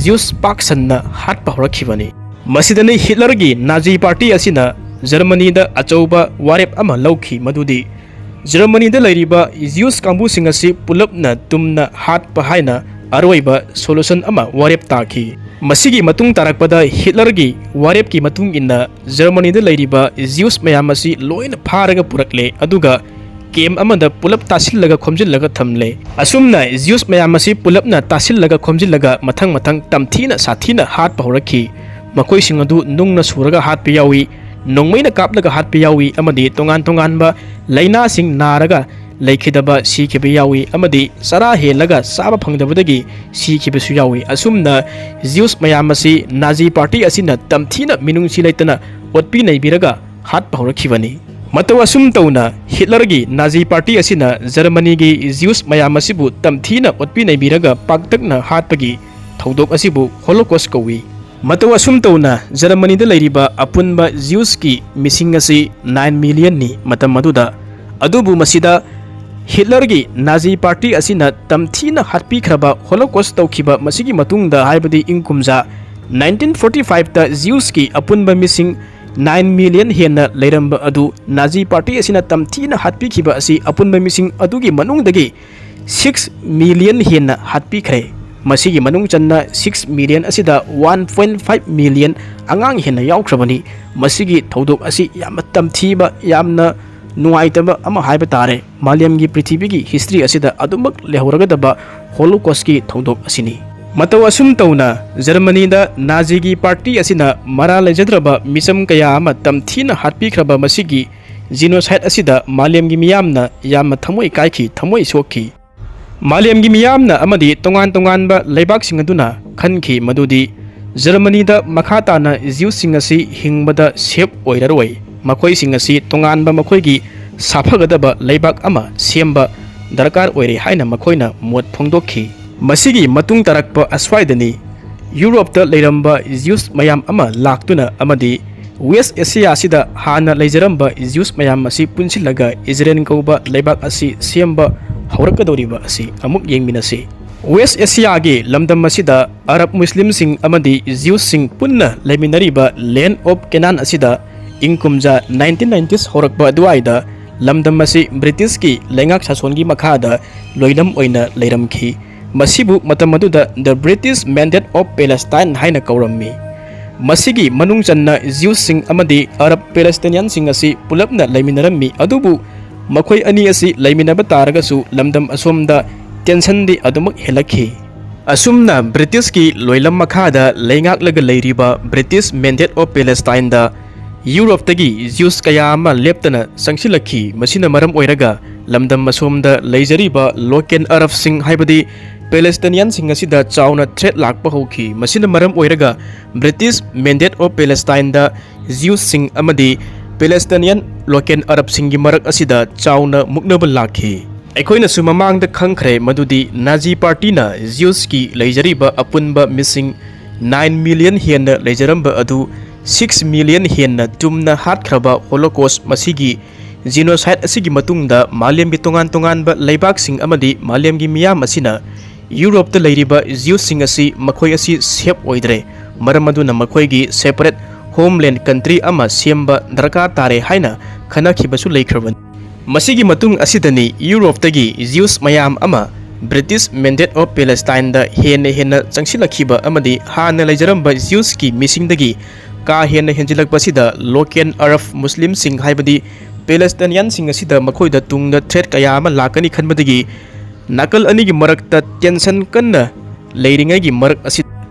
ꯖ꯭ꯌꯨꯁ ꯄꯥꯛ ꯁꯟꯅ ꯍꯥꯠꯄ ꯍꯧꯔꯛꯈꯤꯕꯅꯤ꯫ ꯃꯁꯤꯗꯅꯤ ꯍꯤꯠꯂꯔꯒꯤ ꯅꯥꯖꯤ ꯄꯥꯔꯇꯤ ꯑꯁꯤꯅ ꯖꯔꯃꯅꯤꯗ ꯑꯆꯧꯕ ꯋꯥꯔꯦꯞ ꯑꯃ ꯂꯧꯈꯤ, ꯃꯗꯨꯗꯤ ꯖꯔꯃꯅꯤꯗ ꯂꯩꯔꯤꯕ ꯖ꯭ꯌꯨꯁ ꯀꯥꯡꯕꯨꯁꯤꯡ ꯑꯁꯤ ꯄꯨꯂꯞꯅ ꯇꯨꯝꯅ ꯍꯥꯠꯄ ꯍꯥꯏꯅ ꯑꯔꯣꯏꯕ ꯁꯣꯂꯨꯁꯟ ꯑꯃ ꯋꯥꯔꯦꯞ ꯇꯥꯈꯤ꯫ ꯃꯁꯤꯒꯤ ꯃꯇꯨꯡ ꯇꯥꯔꯛꯄꯗ ꯍꯤꯠꯂꯔꯒꯤ ꯋꯥꯔꯦꯞꯀꯤ ꯃꯇꯨꯡ ꯏꯟꯅ ꯖꯔꯃꯅꯤꯗ ꯂꯩꯔꯤꯕ ꯖ꯭ꯌꯨꯁ ꯃꯌꯥꯝ ꯑꯁꯤ ꯂꯣꯏꯅ ꯐꯥꯔꯒ ꯄꯨꯔꯛꯂꯦ, ꯑꯗꯨꯒ ꯀꯦꯝꯞ ꯑꯃꯗ ꯄꯨꯂꯞ ꯇꯥꯁꯤꯜꯂꯒ ꯈꯣꯝꯖꯤꯜꯂꯒ ꯊꯝꯂꯦ꯫ ꯑꯁꯨꯝꯅ ꯖ꯭ꯌꯨꯁ ꯃꯌꯥꯝ ꯑꯁꯤ ꯄꯨꯂꯞꯅ ꯇꯥꯁꯤꯜꯂꯒ ꯈꯣꯝꯖꯤꯜꯂꯒ ꯃꯊꯪ ꯃꯊꯪ ꯇꯝꯊꯤꯅ ꯁꯥꯊꯤꯅ ꯍꯥꯠꯄ ꯍꯧꯔꯛꯈꯤ꯫ ꯃꯈꯣꯏꯁꯤꯡ ꯑꯗꯨ ꯅꯨꯡꯅ ꯁꯨꯔꯒ ꯍꯥꯠꯄ ꯌꯥꯎꯏ, ꯅꯣꯡꯃꯩꯅ ꯀꯥꯞꯂꯒ ꯍꯥꯠꯄ ꯌꯥꯎꯏ ꯑꯃꯗꯤ ꯇꯣꯉꯥꯟ ꯇꯣꯉꯥꯟꯕ ꯂꯥꯏꯅꯥꯁꯤꯡ ꯅꯥꯔꯒ ꯂꯩꯈꯤꯗꯕ, ꯁꯤꯈꯤꯕ ꯌꯥꯎꯏ ꯑꯃꯗꯤ ꯆꯔꯥ ꯍꯦꯜꯂꯒ ꯆꯥꯕ ꯐꯪꯗꯕꯗꯒꯤ ꯁꯤꯈꯤꯕꯁꯨ ꯌꯥꯎꯏ꯫ ꯑꯁꯨꯝꯅ ꯖ꯭ꯌꯨꯁ ꯃꯌꯥꯝ ꯑꯁꯤ ꯅꯥꯖꯤ ꯄꯥꯔꯇꯤ ꯑꯁꯤꯅ ꯇꯝꯊꯤꯅ ꯃꯤꯅꯨꯡꯁꯤ ꯂꯩꯇꯅ ꯑꯣꯠꯄꯤ ꯅꯩꯕꯤꯔꯒ ꯍꯥꯠꯄ ꯍꯧꯔꯛꯈꯤꯕꯅꯤ꯫ ꯃꯇꯧ ꯑꯁꯨꯝ ꯇꯧꯅ ꯍꯤꯠꯂꯔꯒꯤ ꯅꯥꯖꯤ ꯄꯥꯔꯇꯤ ꯑꯁꯤꯅ ꯖꯔꯃꯅꯤꯒꯤ ꯖ꯭ꯌꯨꯁ ꯃꯌꯥꯝ ꯑꯁꯤꯕꯨ ꯇꯝꯊꯤꯅ ꯑꯣꯠꯄꯤ ꯅꯩꯕꯤꯔꯒ ꯄꯥꯛꯇꯛꯅ ꯍꯥꯠꯄꯒꯤ ꯊꯧꯗꯣꯛ ꯑꯁꯤꯕꯨ ꯍꯣꯂꯣꯀꯣꯁ ꯀꯧꯏ꯫ ꯃꯇꯧ ꯑꯁꯨꯝ ꯇꯧꯅ ꯖꯔꯃꯅꯤꯗ ꯂꯩꯔꯤꯕ ꯑꯄꯨꯟꯕ ꯖ꯭ꯌꯨꯁꯀꯤ ꯃꯤꯁꯤꯡ ꯑꯁꯤ ꯅꯥꯏꯟ ꯃꯤꯂꯤꯌꯟꯅꯤ ꯃꯇꯝ ꯑꯗꯨꯗ, ꯑꯗꯨꯕꯨ ꯃꯁꯤꯗ ꯍꯤꯠꯂꯔꯒꯤ ꯅꯥꯖꯤ ꯄꯥꯔꯇꯤ ꯑꯁꯤꯅ ꯇꯝꯊꯤꯅ ꯍꯥꯠꯄꯤꯈ꯭ꯔꯕ ꯍꯣꯂꯣꯀꯣꯁ ꯇꯧꯈꯤꯕ ꯃꯁꯤꯒꯤ ꯃꯇꯨꯡꯗ, ꯍꯥꯏꯕꯗꯤ ꯏꯪ ꯀꯨꯝꯖꯥ ꯅꯥꯏꯟꯇꯤꯟ ꯐꯣꯔꯇꯤ ꯐꯥꯏꯚꯇ ꯖ꯭ꯌꯨꯁꯀꯤ ꯑꯄꯨꯟꯕ ꯃꯤꯁꯤꯡ ꯅꯥꯏꯟ ꯃꯤꯂꯤꯌꯟ ꯍꯦꯟꯅ ꯂꯩꯔꯝꯕ ꯑꯗꯨ ꯅꯥꯖꯤ ꯄꯥꯔꯇꯤ ꯑꯁꯤꯅ ꯇꯝꯊꯤꯅ ꯍꯥꯠꯄꯤꯈꯤꯕ ꯑꯁꯤ ꯑꯄꯨꯟꯕ ꯃꯤꯁꯤꯡ ꯑꯗꯨꯒꯤ ꯃꯅꯨꯡꯗꯒꯤ ꯁꯤꯛꯁ ꯃꯤꯂꯤꯌꯟ ꯍꯦꯟꯅ ꯍꯥꯠꯄꯤꯈ꯭ꯔꯦ꯫ ꯃꯁꯤꯒꯤ ꯃꯅꯨꯡ ꯆꯟꯅ ꯁꯤꯛꯁ ꯃꯤꯂꯤꯌꯟ ꯑꯁꯤꯗ ꯋꯥꯟ ꯄꯣꯏꯟ ꯐꯥꯏꯚ ꯃꯤꯂꯤꯌꯟ ꯑꯉꯥꯡ ꯍꯦꯟꯅ ꯌꯥꯎꯈ꯭ꯔꯕꯅꯤ꯫ ꯃꯁꯤꯒꯤ ꯊꯧꯗꯣꯛ ꯑꯁꯤ ꯌꯥꯝꯅ ꯇꯝꯊꯤꯕ, ꯌꯥꯝꯅ ꯅꯨꯡꯉꯥꯏꯇꯕ ꯑꯃ ꯍꯥꯏꯕ ꯇꯥꯔꯦ꯫ ꯃꯥꯂꯦꯝꯒꯤ ꯄ꯭ꯔꯤꯊꯤꯕꯤꯒꯤ ꯍꯤꯁꯇ꯭ꯔꯤ ꯑꯁꯤꯗ ꯑꯗꯨꯃꯛ ꯂꯩꯍꯧꯔꯒꯗꯕ ꯍꯣꯂꯣꯀꯣꯁꯀꯤ ꯊꯧꯗꯣꯛ ꯑꯁꯤꯅꯤ꯫ ꯃꯇꯧ ꯑꯁꯨꯝ ꯇꯧꯅ ꯖꯔꯃꯅꯤꯗ ꯅꯥꯖꯤꯒꯤ ꯄꯥꯔꯇꯤ ꯑꯁꯤꯅ ꯃꯔꯥ ꯂꯩꯖꯗ꯭ꯔꯕ ꯃꯤꯆꯝ ꯀꯌꯥ ꯑꯃ ꯇꯝꯊꯤꯅ ꯍꯥꯠꯄꯤꯈ꯭ꯔꯕ ꯃꯁꯤꯒꯤ ꯖꯤꯅꯣꯁꯥꯏꯠ ꯑꯁꯤꯗ ꯃꯥꯂꯦꯝꯒꯤ ꯃꯤꯌꯥꯝꯅ ꯌꯥꯝꯅ ꯊꯃꯣꯏ ꯀꯥꯏꯈꯤ, ꯊꯃꯣꯏ ꯁꯣꯛꯈꯤ꯫ ꯃꯥꯂꯦꯝꯒꯤ ꯃꯤꯌꯥꯝꯅ ꯑꯃꯗꯤ ꯇꯣꯉꯥꯟ ꯇꯣꯉꯥꯟꯕ ꯂꯩꯕꯥꯛꯁꯤꯡ ꯑꯗꯨꯅ ꯈꯟꯈꯤ ꯃꯗꯨꯗꯤ ꯖꯔꯃꯅꯤꯗ ꯃꯈꯥ ꯇꯥꯅ ꯖ꯭ꯌꯨꯁꯁꯤꯡ ꯑꯁꯤ ꯍꯤꯡꯕꯗ ꯁꯦꯞ ꯑꯣꯏꯔꯔꯣꯏ, ꯃꯈꯣꯏꯁꯤꯡ ꯑꯁꯤ ꯇꯣꯉꯥꯟꯕ ꯃꯈꯣꯏꯒꯤ ꯁꯥꯐꯒꯗꯕ ꯂꯩꯕꯥꯛ ꯑꯃ ꯁꯦꯝꯕ ꯗꯔꯀꯥꯔ ꯑꯣꯏꯔꯦ ꯍꯥꯏꯅ ꯃꯈꯣꯏꯅ ꯃꯣꯠ ꯐꯣꯡꯗꯣꯛꯈꯤ꯫ ꯃꯁꯤꯒꯤ ꯃꯇꯨꯡ ꯇꯥꯔꯛꯄ ꯑꯁ꯭ꯋꯥꯏꯗꯅꯤ ꯌꯨꯔꯣꯞꯇ ꯂꯩꯔꯝꯕ ꯖ꯭ꯌꯨꯁ ꯃꯌꯥꯝ ꯑꯃ ꯂꯥꯛꯇꯨꯅ ꯑꯃꯗꯤ ꯋꯦꯁ ꯑꯦꯁꯤꯌꯥ ꯑꯁꯤꯗ ꯍꯥꯟꯅ ꯂꯩꯖꯔꯝꯕ ꯖ꯭ꯌꯨꯁ ꯃꯌꯥꯝ ꯑꯁꯤ ꯄꯨꯟꯁꯤꯜꯂꯒ ꯏꯖꯔꯦꯜ ꯀꯧꯕ ꯂꯩꯕꯥꯛ ꯑꯁꯤ ꯁꯦꯝꯕ ꯍꯧꯔꯛꯀꯗꯧꯔꯤꯕ ꯑꯁꯤ ꯑꯃꯨꯛ ꯌꯦꯡꯃꯤꯟꯅꯁꯤ꯫ ꯋꯦꯁ ꯑꯦꯁꯤꯌꯥꯒꯤ ꯂꯝꯗꯝ ꯑꯁꯤꯗ ꯑꯔꯕ ꯃꯨꯁꯂꯤꯝꯁꯤꯡ ꯑꯃꯗꯤ ꯖ꯭ꯌꯨꯁꯁꯤꯡ ꯄꯨꯟꯅ ꯂꯩꯃꯤꯟꯅꯔꯤꯕ ꯂꯦꯟ ꯑꯣꯐ ꯀꯦꯅꯥꯟ ꯑꯁꯤꯗ ꯏꯪ ꯀꯨꯝꯖꯥ ꯅꯥꯏꯟꯇꯤꯟ ꯅꯥꯏꯟꯇꯤꯁ ꯍꯧꯔꯛꯄ ꯑꯗꯨꯋꯥꯏꯗ ꯂꯝꯗꯝ ꯑꯁꯤ ꯕ꯭ꯔꯤꯇꯤꯁꯀꯤ ꯂꯩꯉꯥꯛ ꯁꯥꯁꯣꯟꯒꯤ ꯃꯈꯥꯗ ꯂꯣꯏꯂꯝ ꯑꯣꯏꯅ ꯂꯩꯔꯝꯈꯤ꯫ ꯃꯁꯤꯕꯨ ꯃꯇꯝ ꯑꯗꯨꯗ The British Mandate of Palestine ꯍꯥꯏꯅ ꯀꯧꯔꯝꯃꯤ꯫ ꯃꯁꯤꯒꯤ ꯃꯅꯨꯡ ꯆꯟꯅ ꯖ꯭ꯌꯨꯁꯁꯤꯡ ꯑꯃꯗꯤ ꯑꯔꯕ ꯄꯦꯂꯦꯁꯇꯤꯅꯤꯌꯟꯁꯤꯡ ꯑꯁꯤ ꯄꯨꯂꯞꯅ ꯂꯩꯃꯤꯟꯅꯔꯝꯃꯤ, ꯑꯗꯨꯕꯨ ꯃꯈꯣꯏ ꯑꯅꯤ ꯑꯁꯤ ꯂꯩꯃꯤꯟꯅꯕ ꯇꯥꯔꯒꯁꯨ ꯂꯝꯗꯝ ꯑꯁꯣꯝꯗ ꯇꯦꯟꯁꯟꯗꯤ ꯑꯗꯨꯃꯛ ꯍꯦꯜꯂꯛꯈꯤ꯫ ꯑꯁꯨꯝꯅ ꯕ꯭ꯔꯤꯇꯤꯁꯀꯤ ꯂꯣꯏꯂꯝ ꯃꯈꯥꯗ ꯂꯩꯉꯥꯛꯂꯒ ꯂꯩꯔꯤꯕ British Mandate of Palestineꯗ ꯌꯨꯔꯣꯞꯇꯒꯤ ꯖ꯭ꯌꯨꯁ ꯀꯌꯥ ꯑꯃ ꯂꯦꯞꯇꯅ ꯆꯪꯁꯤꯜꯂꯛꯈꯤ꯫ ꯃꯁꯤꯅ ꯃꯔꯝ ꯑꯣꯏꯔꯒ ꯂꯝꯗꯝ ꯑꯁꯣꯝꯗ ꯂꯩꯖꯔꯤꯕ ꯂꯣꯀꯦꯜ ꯑꯔꯕꯁꯤꯡ, ꯍꯥꯏꯕꯗꯤ ꯄꯦꯂꯦꯁꯇꯤꯅꯤꯌꯟꯁꯤꯡ ꯑꯁꯤꯗ ꯆꯥꯎꯅ ꯊ꯭ꯔꯦꯠ ꯂꯥꯛꯄ ꯍꯧꯈꯤ꯫ ꯃꯁꯤꯅ ꯃꯔꯝ ꯑꯣꯏꯔꯒ British Mandate of Palestineꯗ ꯖ꯭ꯌꯨꯁꯁꯤꯡ ꯑꯃꯗꯤ ꯄꯦꯂꯦꯁꯇꯤꯅꯤꯌꯟ ꯂꯣꯀꯦꯜ ꯑꯔꯕꯁꯤꯡꯒꯤ ꯃꯔꯛ ꯑꯁꯤꯗ ꯆꯥꯎꯅ ꯃꯨꯛꯅꯕ ꯂꯥꯛꯈꯤ꯫ ꯑꯩꯈꯣꯏꯅꯁꯨ ꯃꯃꯥꯡꯗ ꯈꯪꯈ꯭ꯔꯦ ꯃꯗꯨꯗꯤ ꯅꯥꯖꯤ ꯄꯥꯔꯇꯤꯅ ꯖ꯭ꯌꯨꯁꯀꯤ ꯂꯩꯖꯔꯤꯕ ꯑꯄꯨꯟꯕ ꯃꯤꯁꯤꯡ ꯅꯥꯏꯟ ꯃꯤꯂꯤꯌꯟ ꯍꯦꯟꯅ ꯂꯩꯖꯔꯝꯕ ꯑꯗꯨ ꯁꯤꯛꯁ ꯃꯤꯂꯤꯌꯟ ꯍꯦꯟꯅ ꯆꯨꯝꯅ ꯍꯥꯠꯈ꯭ꯔꯕ ꯍꯣꯂꯣꯀꯣꯁ ꯃꯁꯤꯒꯤ Genocide ꯑꯁꯤꯒꯤ ꯃꯇꯨꯡꯗ ꯃꯥꯂꯦꯝꯒꯤ ꯇꯣꯉꯥꯟ ꯇꯣꯉꯥꯟꯕ ꯂꯩꯕꯥꯛꯁꯤꯡ ꯑꯃꯗꯤ ꯃꯥꯂꯦꯝꯒꯤ ꯃꯤꯌꯥꯝ ꯑꯁꯤꯅ ꯌꯨꯔꯣꯞꯇ ꯂꯩꯔꯤꯕ Jewꯁꯁꯤꯡ ꯑꯁꯤ ꯃꯈꯣꯏ ꯑꯁꯤ safe ꯑꯣꯏꯗ꯭ꯔꯦ, ꯃꯔꯝ ꯑꯗꯨꯅ ꯃꯈꯣꯏꯒꯤ separate homeland country ꯑꯃ ꯁꯦꯝꯕ ꯗꯔꯀꯥꯔ ꯇꯥꯔꯦ ꯍꯥꯏꯅ ꯈꯟꯅꯈꯤꯕꯁꯨ ꯂꯩꯈ꯭ꯔꯕꯅꯤ꯫ ꯃꯁꯤꯒꯤ ꯃꯇꯨꯡ ꯑꯁꯤꯗꯅꯤ ꯌꯨꯔꯣꯞꯇꯒꯤ Jews ꯃꯌꯥꯝ ꯑꯃ British Mandate of Palestineꯗ ꯍꯦꯟꯅ ꯍꯦꯟꯅ ꯆꯪꯁꯤꯜꯂꯛꯈꯤꯕ ꯑꯃꯗꯤ ꯍꯥꯟꯅ ꯂꯩꯖꯔꯝꯕ Jewꯁꯀꯤ ꯃꯤꯁꯤꯡꯗꯒꯤ ꯀꯥ ꯍꯦꯟꯅ ꯍꯦꯟꯖꯤꯜꯂꯛꯄꯁꯤꯗ local Arab Muslimꯁꯤꯡ, ꯍꯥꯏꯕꯗꯤ Palestinianꯁꯤꯡ ꯑꯁꯤꯗ ꯃꯈꯣꯏꯗ ꯇꯨꯡꯗ threat ꯀꯌꯥ ꯑꯃ ꯂꯥꯛꯀꯅꯤ ꯈꯟꯕꯗꯒꯤ ꯅꯥꯀꯜ ꯑꯅꯤꯒꯤ ꯃꯔꯛꯇ tension ꯀꯟꯅ ꯂꯩꯔꯤꯉꯩꯒꯤ ꯃꯔꯛ ꯑꯁꯤ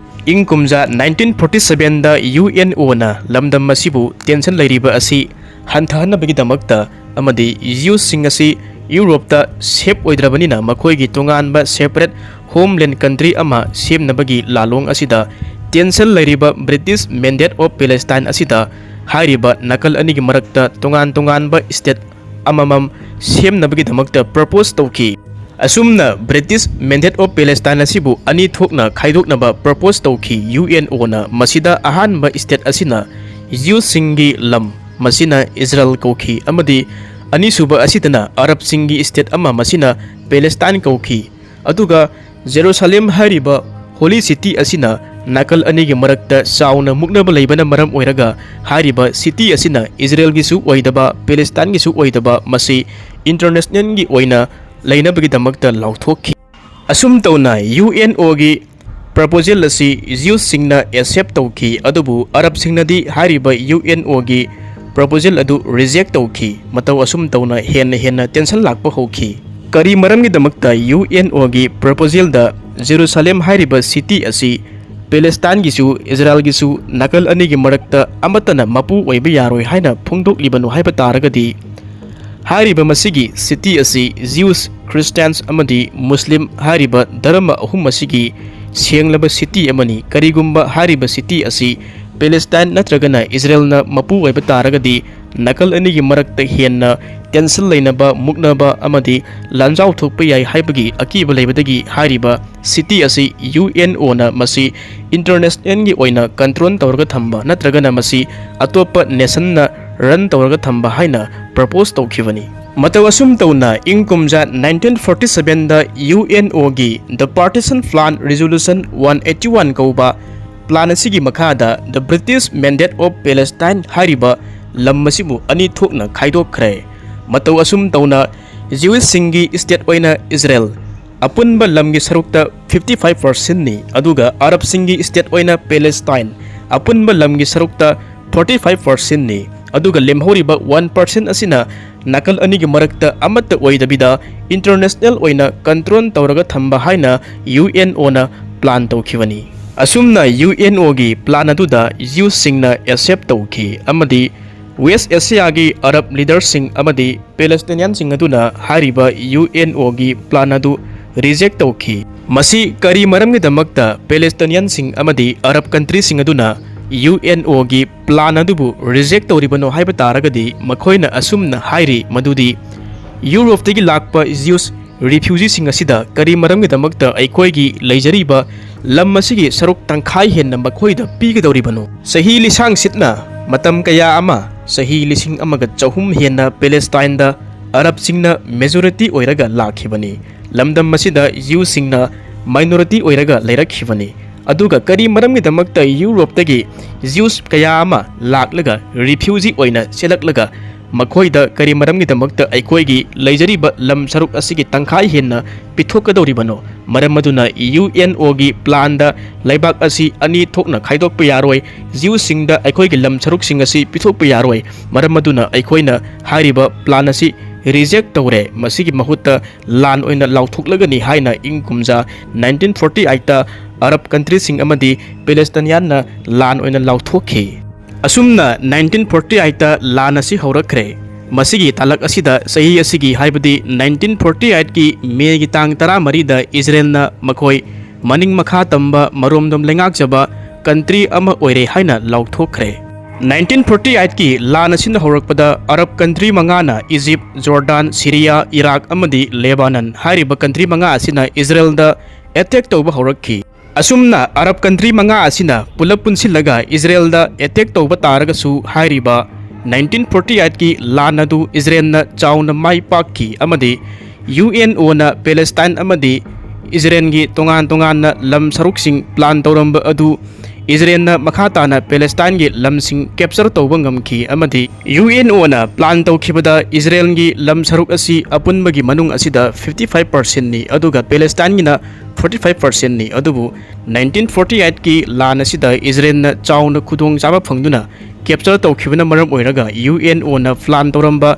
ꯏꯪ ꯀꯨꯝꯖꯥ nineteen forty sevenꯗ UNOꯅ ꯂꯝꯗꯝ ꯑꯁꯤꯕꯨ tension ꯂꯩꯔꯤꯕ ꯑꯁꯤ ꯍꯟꯊꯍꯟꯅꯕꯒꯤꯗꯃꯛꯇ ꯑꯃꯗꯤ Jewꯁꯁꯤꯡ ꯑꯁꯤ ꯌꯨꯔꯣꯞꯇ safe ꯑꯣꯏꯗ꯭ꯔꯕꯅꯤꯅ ꯃꯈꯣꯏꯒꯤ ꯇꯣꯉꯥꯟꯕ separate homeland country ꯑꯃ ꯁꯦꯝꯅꯕꯒꯤ ꯂꯥꯂꯣꯡ ꯑꯁꯤꯗ tension ꯂꯩꯔꯤꯕ British Mandate of Palestine ꯑꯁꯤꯗ ꯍꯥꯏꯔꯤꯕ ꯅꯥꯀꯜ ꯑꯅꯤꯒꯤ ꯃꯔꯛꯇ ꯇꯣꯉꯥꯟ ꯇꯣꯉꯥꯟꯕ state ꯑꯃꯃꯝ ꯁꯦꯝꯅꯕꯒꯤꯗꯃꯛꯇ propose ꯇꯧꯈꯤ꯫ ꯑꯁꯨꯝꯅ British Mandate of Palestine ꯑꯁꯤꯕꯨ ꯑꯅꯤ ꯊꯣꯛꯅ ꯈꯥꯏꯗꯣꯛꯅꯕ propose ꯇꯧꯈꯤ UNOꯅ꯫ ꯃꯁꯤꯗ ꯑꯍꯥꯟꯕ state ꯑꯁꯤꯅ Jewꯁꯤꯡꯒꯤ ꯂꯝ, ꯃꯁꯤꯅ Israel ꯀꯧꯈꯤ, ꯑꯃꯗꯤ ꯑꯅꯤꯁꯨꯕ ꯑꯁꯤꯗꯅ Arabꯁꯤꯡꯒꯤ state ꯑꯃ, ꯃꯁꯤꯅ Palestine ꯀꯧꯈꯤ꯫ ꯑꯗꯨꯒ Jerusalem ꯍꯥꯏꯔꯤꯕ holy city ꯑꯁꯤꯅ ꯅꯥꯀꯜ ꯑꯅꯤꯒꯤ ꯃꯔꯛꯇ ꯆꯥꯎꯅ ꯃꯨꯛꯅꯕ ꯂꯩꯕꯅ ꯃꯔꯝ ꯑꯣꯏꯔꯒ ꯍꯥꯏꯔꯤꯕ city ꯑꯁꯤꯅ Israelꯒꯤꯁꯨ ꯑꯣꯏꯗꯕ, Palestineꯒꯤꯁꯨ ꯑꯣꯏꯗꯕ, ꯃꯁꯤ internationalꯒꯤ ꯑꯣꯏꯅ ꯂꯩꯅꯕꯒꯤꯗꯃꯛꯇ ꯂꯥꯎꯊꯣꯛꯈꯤ꯫ ꯑꯁꯨꯝ ꯇꯧꯅ UNOꯒꯤ proposal ꯑꯁꯤ Jewꯁꯁꯤꯡꯅ accept ꯇꯧꯈꯤ, ꯑꯗꯨꯕꯨ Arabꯁꯤꯡꯅꯗꯤ ꯍꯥꯏꯔꯤꯕ UNOꯒꯤ proposal ꯑꯗꯨ reject ꯇꯧꯈꯤ꯫ ꯃꯇꯧ ꯑꯁꯨꯝ ꯇꯧꯅ ꯍꯦꯟꯅ ꯍꯦꯟꯅ tension ꯂꯥꯛꯄ ꯍꯧꯈꯤ꯫ ꯀꯔꯤ ꯃꯔꯝꯒꯤꯗꯃꯛꯇ UNOꯒꯤ proposalꯗ Jerusalem ꯍꯥꯏꯔꯤꯕ city ꯑꯁꯤ Palestineꯒꯤꯁꯨ Israelꯒꯤꯁꯨ ꯅꯥꯀꯜ ꯑꯅꯤꯒꯤ ꯃꯔꯛꯇ ꯑꯃꯠꯇꯅ ꯃꯄꯨ ꯑꯣꯏꯕ ꯌꯥꯔꯣꯏ ꯍꯥꯏꯅ ꯐꯣꯡꯗꯣꯛꯂꯤꯕꯅꯣ ꯍꯥꯏꯕ ꯇꯥꯔꯒꯗꯤ, ꯍꯥꯏꯔꯤꯕ ꯃꯁꯤꯒꯤ city ꯑꯁꯤ Jews, Christians ꯑꯃꯗꯤ Muslim ꯍꯥꯏꯔꯤꯕ ꯙꯔꯃ ꯑꯍꯨꯝ ꯑꯁꯤꯒꯤ ꯁꯦꯡꯂꯕ city ꯑꯃꯅꯤ꯫ ꯀꯔꯤꯒꯨꯝꯕ ꯍꯥꯏꯔꯤꯕ city ꯑꯁꯤ Palestine ꯅꯠꯇ꯭ꯔꯒꯅ Israelꯅ ꯃꯄꯨ ꯑꯣꯏꯕ ꯇꯥꯔꯒꯗꯤ, ꯅꯥꯀꯜ ꯑꯅꯤꯒꯤ ꯃꯔꯛꯇ ꯍꯦꯟꯅ tension ꯂꯩꯅꯕ, ꯃꯨꯛꯅꯕ ꯑꯃꯗꯤ ꯂꯥꯟꯖꯥꯎ ꯊꯣꯛꯄ ꯌꯥꯏ ꯍꯥꯏꯕꯒꯤ ꯑꯀꯤꯕ ꯂꯩꯕꯗꯒꯤ ꯍꯥꯏꯔꯤꯕ city ꯑꯁꯤ UNOꯅ ꯃꯁꯤ internationalꯒꯤ ꯑꯣꯏꯅ control ꯇꯧꯔꯒ ꯊꯝꯕ ꯅꯠꯇ꯭ꯔꯒꯅ ꯃꯁꯤ ꯑꯇꯣꯞꯄ nationꯅ run ꯇꯧꯔꯒ ꯊꯝꯕ ꯍꯥꯏꯅ propose ꯇꯧꯈꯤꯕꯅꯤ꯫ ꯃꯇꯧ ꯑꯁꯨꯝ ꯇꯧꯅ ꯏꯪ ꯀꯨꯝꯖꯥ nineteen forty seven ꯗ UNO ꯒꯤ The Partition Plan Resolution one eighty one ꯀꯧꯕ plan ꯑꯁꯤꯒꯤ ꯃꯈꯥꯗ The British Mandate of Palestine ꯍꯥꯏꯔꯤꯕ ꯂꯝ ꯑꯁꯤꯕꯨ ꯑꯅꯤ ꯊꯣꯛꯅ ꯈꯥꯏꯗꯣꯛꯈ꯭ꯔꯦ꯫ ꯃꯇꯧ ꯑꯁꯨꯝ ꯇꯧꯅ Jewish ꯁꯤꯡꯒꯤ state ꯑꯣꯏꯅ ꯏꯖꯔꯦꯜ ꯑꯄꯨꯟꯕ ꯂꯝꯒꯤ ꯁꯔꯨꯛꯇ fifty five percent ꯅꯤ, ꯑꯗꯨꯒ ꯑꯔꯕꯁꯤꯡꯒꯤ state ꯑꯣꯏꯅ ꯄꯦꯂꯦꯁꯇꯥꯏꯟ ꯑꯄꯨꯟꯕ ꯂꯝꯒꯤ ꯁꯔꯨꯛꯇ forty five percent ꯅꯤ, ꯑꯗꯨꯒ ꯂꯦꯝꯍꯧꯔꯤꯕ one percent ꯑꯁꯤꯅ ꯅꯥꯀꯜ ꯑꯅꯤꯒꯤ ꯃꯔꯛꯇ ꯑꯃꯠꯇ ꯑꯣꯏꯗꯕꯤꯗ international ꯑꯣꯏꯅ control ꯇꯧꯔꯒ ꯊꯝꯕ ꯍꯥꯏꯅ UNO ꯅ plan ꯇꯧꯈꯤꯕꯅꯤ꯫ ꯑꯁꯨꯝꯅ UNO ꯒꯤ plan ꯑꯗꯨꯗ Jews ꯁꯤꯡꯅ accept ꯇꯧꯈꯤ ꯑꯃꯗꯤ West Asia ꯒꯤ Arab leader ꯁꯤꯡ ꯑꯃꯗꯤ Palestinian ꯁꯤꯡ ꯑꯗꯨꯅ ꯍꯥꯏꯔꯤꯕ UNO ꯒꯤ plan ꯑꯗꯨ reject ꯇꯧꯈꯤ꯫ ꯃꯁꯤ ꯀꯔꯤ ꯃꯔꯝꯒꯤꯗꯃꯛꯇ Palestinian ꯁꯤꯡ ꯑꯃꯗꯤ Arab country ꯁꯤꯡ ꯑꯗꯨꯅ UNO ꯒꯤ plan ꯑꯗꯨꯕꯨ reject ꯇꯧꯔꯤꯕꯅꯣ ꯍꯥꯏꯕ ꯇꯥꯔꯒꯗꯤ, ꯃꯈꯣꯏꯅ ꯑꯁꯨꯝꯅ ꯍꯥꯏꯔꯤ ꯃꯗꯨꯗꯤ, ꯌꯨꯔꯣꯞꯇꯒꯤ ꯂꯥꯛꯄ Jews refugee ꯁꯤꯡ ꯑꯁꯤꯗ ꯀꯔꯤ ꯃꯔꯝꯒꯤꯗꯃꯛꯇ ꯑꯩꯈꯣꯏꯒꯤ ꯂꯩꯖꯔꯤꯕ ꯂꯝ ꯑꯁꯤꯒꯤ ꯁꯔꯨꯛ ꯇꯪꯈꯥꯏ ꯍꯦꯟꯅ ꯃꯈꯣꯏꯗ ꯄꯤꯒꯗꯧꯔꯤꯕꯅꯣ? ꯆꯍꯤ ꯂꯤꯁꯥꯡ ꯁꯤꯠꯅ ꯃꯇꯝ ꯀꯌꯥ ꯑꯃ, ꯆꯍꯤ ꯂꯤꯁꯤꯡ ꯑꯃꯒ ꯆꯍꯨꯝ ꯍꯦꯟꯅ ꯄꯦꯂꯦꯁꯇꯥꯏꯟꯗ ꯑꯔꯕꯁꯤꯡꯅ majority ꯑꯣꯏꯔꯒ ꯂꯥꯛꯈꯤꯕꯅꯤ꯫ ꯂꯝꯗꯝ ꯑꯁꯤꯗ Jews ꯁꯤꯡꯅ minority ꯑꯣꯏꯔꯒ ꯂꯩꯔꯛꯈꯤꯕꯅꯤ꯫ ꯑꯗꯨꯒ ꯀꯔꯤ ꯃꯔꯝꯒꯤꯗꯃꯛꯇ ꯌꯨꯔꯣꯞꯇꯒꯤ Jews ꯀꯌꯥ ꯑꯃ ꯂꯥꯛꯂꯒ refugee ꯑꯣꯏꯅ ꯆꯦꯜꯂꯛꯂꯒ ꯃꯈꯣꯏꯗ ꯀꯔꯤ ꯃꯔꯝꯒꯤꯗꯃꯛꯇ ꯑꯩꯈꯣꯏꯒꯤ ꯂꯩꯖꯔꯤꯕ ꯂꯝ ꯁꯔꯨꯛ ꯑꯁꯤꯒꯤ ꯇꯪꯈꯥꯏ ꯍꯦꯟꯅ ꯄꯤꯊꯣꯛꯀꯗꯧꯔꯤꯕꯅꯣ? ꯃꯔꯝ ꯑꯗꯨꯅ UNO ꯒꯤ plan ꯗ ꯂꯩꯕꯥꯛ ꯑꯁꯤ ꯑꯅꯤ ꯊꯣꯛꯅ ꯈꯥꯏꯗꯣꯛꯄ ꯌꯥꯔꯣꯏ, Jews ꯁꯤꯡꯗ ꯑꯩꯈꯣꯏꯒꯤ ꯂꯝ ꯁꯔꯨꯛꯁꯤꯡ ꯑꯁꯤ ꯄꯤꯊꯣꯛꯄ ꯌꯥꯔꯣꯏ꯫ ꯃꯔꯝ ꯑꯗꯨꯅ ꯑꯩꯈꯣꯏꯅ ꯍꯥꯏꯔꯤꯕ plan ꯑꯁꯤ reject ꯇꯧꯔꯦ꯫ ꯃꯁꯤꯒꯤ ꯃꯍꯨꯠꯇ ꯂꯥꯟ ꯑꯣꯏꯅ ꯂꯥꯎꯊꯣꯛꯂꯒꯅꯤ ꯍꯥꯏꯅ ꯏꯪ ꯀꯨꯝꯖꯥ nineteen forty eight ꯇ Arab country ꯁꯤꯡ ꯑꯃꯗꯤ Palestinian ꯅ ꯂꯥꯟ ꯑꯣꯏꯅ ꯂꯥꯎꯊꯣꯛꯈꯤ꯫ ꯑꯁꯨꯝꯅ nineteen forty eight ꯇ ꯂꯥꯟ ꯑꯁꯤ ꯍꯧꯔꯛꯈ꯭ꯔꯦ꯫ ꯃꯁꯤꯒꯤ ꯇꯥꯂꯛ ꯑꯁꯤꯗ ꯆꯍꯤ ꯑꯁꯤꯒꯤ, ꯍꯥꯏꯕꯗꯤ nineteen forty eight ꯀꯤ May ꯒꯤ ꯇꯥꯡ ꯇꯔꯥꯃꯔꯤꯗ ꯏꯖꯔꯦꯜꯅ ꯃꯈꯣꯏ ꯃꯅꯤꯡ ꯃꯈꯥ ꯇꯝꯕ ꯃꯔꯣꯝꯗꯣꯝ ꯂꯩꯉꯥꯛꯆꯕ country ꯑꯃ ꯑꯣꯏꯔꯦ ꯍꯥꯏꯅ ꯂꯥꯎꯊꯣꯛꯈ꯭ꯔꯦ꯫ nineteen forty eight ꯀꯤ ꯂꯥꯟ ꯑꯁꯤꯅ ꯍꯧꯔꯛꯄꯗ Arab country ꯃꯉꯥꯅ ꯏꯖꯤꯞ, ꯖꯣꯔꯗꯥꯟ, ꯁꯤꯔꯤꯌꯥ, ꯏꯔꯥꯛ ꯑꯃꯗꯤ ꯂꯦꯕꯥꯅꯟ ꯍꯥꯏꯔꯤꯕ country ꯃꯉꯥ ꯑꯁꯤꯅ ꯏꯖꯔꯦꯜꯗ attack ꯇꯧꯕ ꯍꯧꯔꯛꯈꯤ꯫ ꯑꯁꯨꯝꯅ Arab country ꯃꯉꯥ ꯑꯁꯤꯅ ꯄꯨꯂꯞ ꯄꯨꯟꯁꯤꯜꯂꯒ ꯏꯖꯔꯦꯜꯗ attack ꯇꯧꯕ ꯇꯥꯔꯒꯁꯨ, ꯍꯥꯏꯔꯤꯕ ꯅꯥꯏꯟꯇꯤꯟ ꯐꯣꯔꯇꯤ ꯑꯩꯠꯀꯤ ꯂꯥꯟ ꯑꯗꯨ ꯏꯖꯔꯦꯜꯅ ꯆꯥꯎꯅ ꯃꯥꯏ ꯄꯥꯛꯈꯤ ꯑꯃꯗꯤ ꯌꯨ ꯑꯦꯟ ꯑꯣꯅ ꯄꯦꯂꯦꯁꯇꯥꯏꯟ ꯑꯃꯗꯤ ꯏꯖꯔꯦꯜꯒꯤ ꯇꯣꯉꯥꯟ ꯇꯣꯉꯥꯟꯅ ꯂꯝ ꯁꯔꯨꯛꯁꯤꯡ ꯄ꯭ꯂꯥꯟ ꯇꯧꯔꯝꯕ ꯑꯗꯨ ꯏꯖꯔꯦꯜꯅ ꯃꯈꯥ ꯇꯥꯅ ꯄꯦꯂꯦꯁꯇꯥꯏꯟꯒꯤ ꯂꯝꯁꯤꯡ ꯀꯦꯞꯆꯔ ꯇꯧꯕ ꯉꯝꯈꯤ ꯑꯃꯗꯤ ꯌꯨ ꯑꯦꯟ ꯑꯣꯅ ꯄ꯭ꯂꯥꯟ ꯇꯧꯈꯤꯕꯗ ꯏꯖꯔꯦꯜꯒꯤ ꯂꯝ ꯁꯔꯨꯛ ꯑꯁꯤ ꯑꯄꯨꯟꯕꯒꯤ ꯃꯅꯨꯡ ꯑꯁꯤꯗ ꯐꯤꯐꯇꯤ ꯐꯥꯏꯚ ꯄꯥꯔꯁꯦꯟꯅꯤ, ꯑꯗꯨꯒ ꯄꯦꯂꯦꯁꯇꯥꯏꯟꯒꯤꯅ ꯐꯣꯔꯇꯤ ꯐꯥꯏꯚ ꯄꯥꯔꯁꯦꯟꯅꯤ꯫ ꯑꯗꯨꯕꯨ ꯅꯥꯏꯟꯇꯤꯟ ꯐꯣꯔꯇꯤ ꯑꯩꯠꯀꯤ ꯂꯥꯟ ꯑꯁꯤꯗ ꯏꯖꯔꯦꯜꯅ ꯆꯥꯎꯅ ꯈꯨꯗꯣꯡꯆꯥꯕ ꯐꯪꯗꯨꯅ ꯀꯦꯞꯆꯔ ꯇꯧꯈꯤꯕꯅ ꯃꯔꯝ ꯑꯣꯏꯔꯒ ꯌꯨ ꯑꯦꯟ ꯑꯣꯅ ꯄ꯭ꯂꯥꯟ ꯇꯧꯔꯝꯕ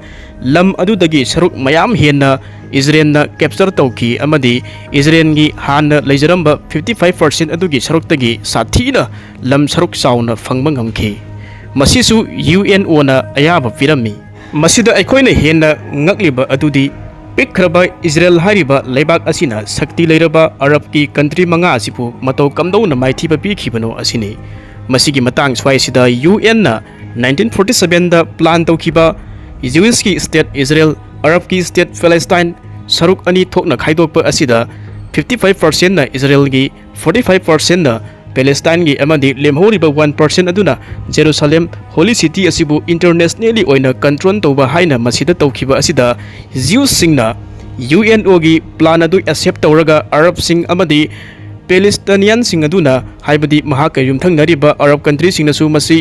ꯂꯝ ꯑꯗꯨꯗꯒꯤ ꯁꯔꯨꯛ ꯃꯌꯥꯝ ꯍꯦꯟꯅ ꯏꯖꯔꯦꯜꯅ ꯀꯦꯞꯆꯔ ꯇꯧꯈꯤ ꯑꯃꯗꯤ ꯏꯖꯔꯦꯜꯒꯤ ꯍꯥꯟꯅ ꯂꯩꯖꯔꯝꯕ ꯐꯤꯐꯇꯤ ꯐꯥꯏꯚ ꯄꯥꯔꯁꯦꯟ ꯑꯗꯨꯒꯤ ꯁꯔꯨꯛꯇꯒꯤ ꯁꯥꯊꯤꯅ ꯂꯝ ꯁꯔꯨꯛ ꯆꯥꯎꯅ ꯐꯪꯕ ꯉꯝꯈꯤ꯫ ꯃꯁꯤꯁꯨ ꯌꯨ ꯑꯦꯟ ꯑꯣꯅ ꯑꯌꯥꯕ ꯄꯤꯔꯝꯃꯤ꯫ ꯃꯁꯤꯗ ꯑꯩꯈꯣꯏꯅ ꯍꯦꯟꯅ ꯉꯛꯂꯤꯕ ꯑꯗꯨꯗꯤ ꯄꯤꯛꯈ꯭ꯔꯕ ꯏꯖꯔꯦꯜ ꯍꯥꯏꯔꯤꯕ ꯂꯩꯕꯥꯛ ꯑꯁꯤꯅ ꯁꯛꯇꯤ ꯂꯩꯔꯕ ꯑꯔꯕꯀꯤ ꯀꯟꯇ꯭ꯔꯤ ꯃꯉꯥ ꯑꯁꯤꯕꯨ ꯃꯇꯧ ꯀꯝꯗꯧꯅ ꯃꯥꯏꯊꯤꯕ ꯄꯤꯈꯤꯕꯅꯣ ꯑꯁꯤꯅꯤ꯫ ꯃꯁꯤꯒꯤ ꯃꯇꯥꯡ ꯁ꯭ꯋꯥꯏꯁꯤꯗ ꯌꯨ ꯑꯦꯟꯅ ꯅꯥꯏꯟꯇꯤꯟ ꯐꯣꯔꯇꯤ ꯁꯚꯦꯟꯗ ꯄ꯭ꯂꯥꯟ ꯇꯧꯈꯤꯕ ꯖ꯭ꯌꯨꯏꯁꯀꯤ ꯁ꯭ꯇꯦꯠ ꯏꯖꯔꯦꯜ, ꯑꯔꯕꯀꯤ ꯁ꯭ꯇꯦꯠ ꯄꯦꯂꯦꯁꯇꯥꯏꯟ ꯁꯔꯨꯛ ꯑꯅꯤ ꯊꯣꯛꯅ ꯈꯥꯏꯗꯣꯛꯄ ꯑꯁꯤꯗ ꯐꯤꯐꯇꯤ ꯐꯥꯏꯚ ꯄꯥꯔꯁꯦꯟꯅ ꯏꯖꯔꯦꯜꯒꯤ, ꯐꯣꯔꯇꯤ ꯐꯥꯏꯚ ꯄꯥꯔꯁꯦꯟꯅ ꯄꯦꯂꯦꯁꯇꯥꯏꯟꯒꯤ ꯑꯃꯗꯤ ꯂꯦꯝꯍꯧꯔꯤꯕ ꯋꯥꯟ ꯄꯥꯔꯁꯦꯟ ꯑꯗꯨꯅ ꯖꯦꯔꯨꯁꯥꯂꯦꯝ ꯍꯣꯂꯤ ꯁꯤꯇꯤ ꯑꯁꯤꯕꯨ ꯏꯟꯇꯔꯅꯦꯁꯅꯦꯜꯂꯤ ꯑꯣꯏꯅ ꯀꯟꯇ꯭ꯔꯣꯜ ꯇꯧꯕ ꯍꯥꯏꯅ ꯃꯁꯤꯗ ꯇꯧꯈꯤꯕ ꯑꯁꯤꯗ ꯖ꯭ꯌꯨꯁꯁꯤꯡꯅ ꯌꯨ ꯑꯦꯟ ꯑꯣꯒꯤ ꯄ꯭ꯂꯥꯟ ꯑꯗꯨ ꯑꯦꯛꯁꯦꯞ ꯇꯧꯔꯒ ꯑꯔꯕꯁꯤꯡ ꯑꯃꯗꯤ ꯄꯦꯂꯦꯁꯇꯥꯏꯅꯤꯌꯟꯁꯤꯡ ꯑꯗꯨꯅ, ꯍꯥꯏꯕꯗꯤ ꯃꯍꯥꯛꯀ ꯌꯨꯝꯊꯪꯅꯔꯤꯕ ꯑꯔꯕ ꯀꯟꯇ꯭ꯔꯤꯁꯤꯡꯅꯁꯨ ꯃꯁꯤ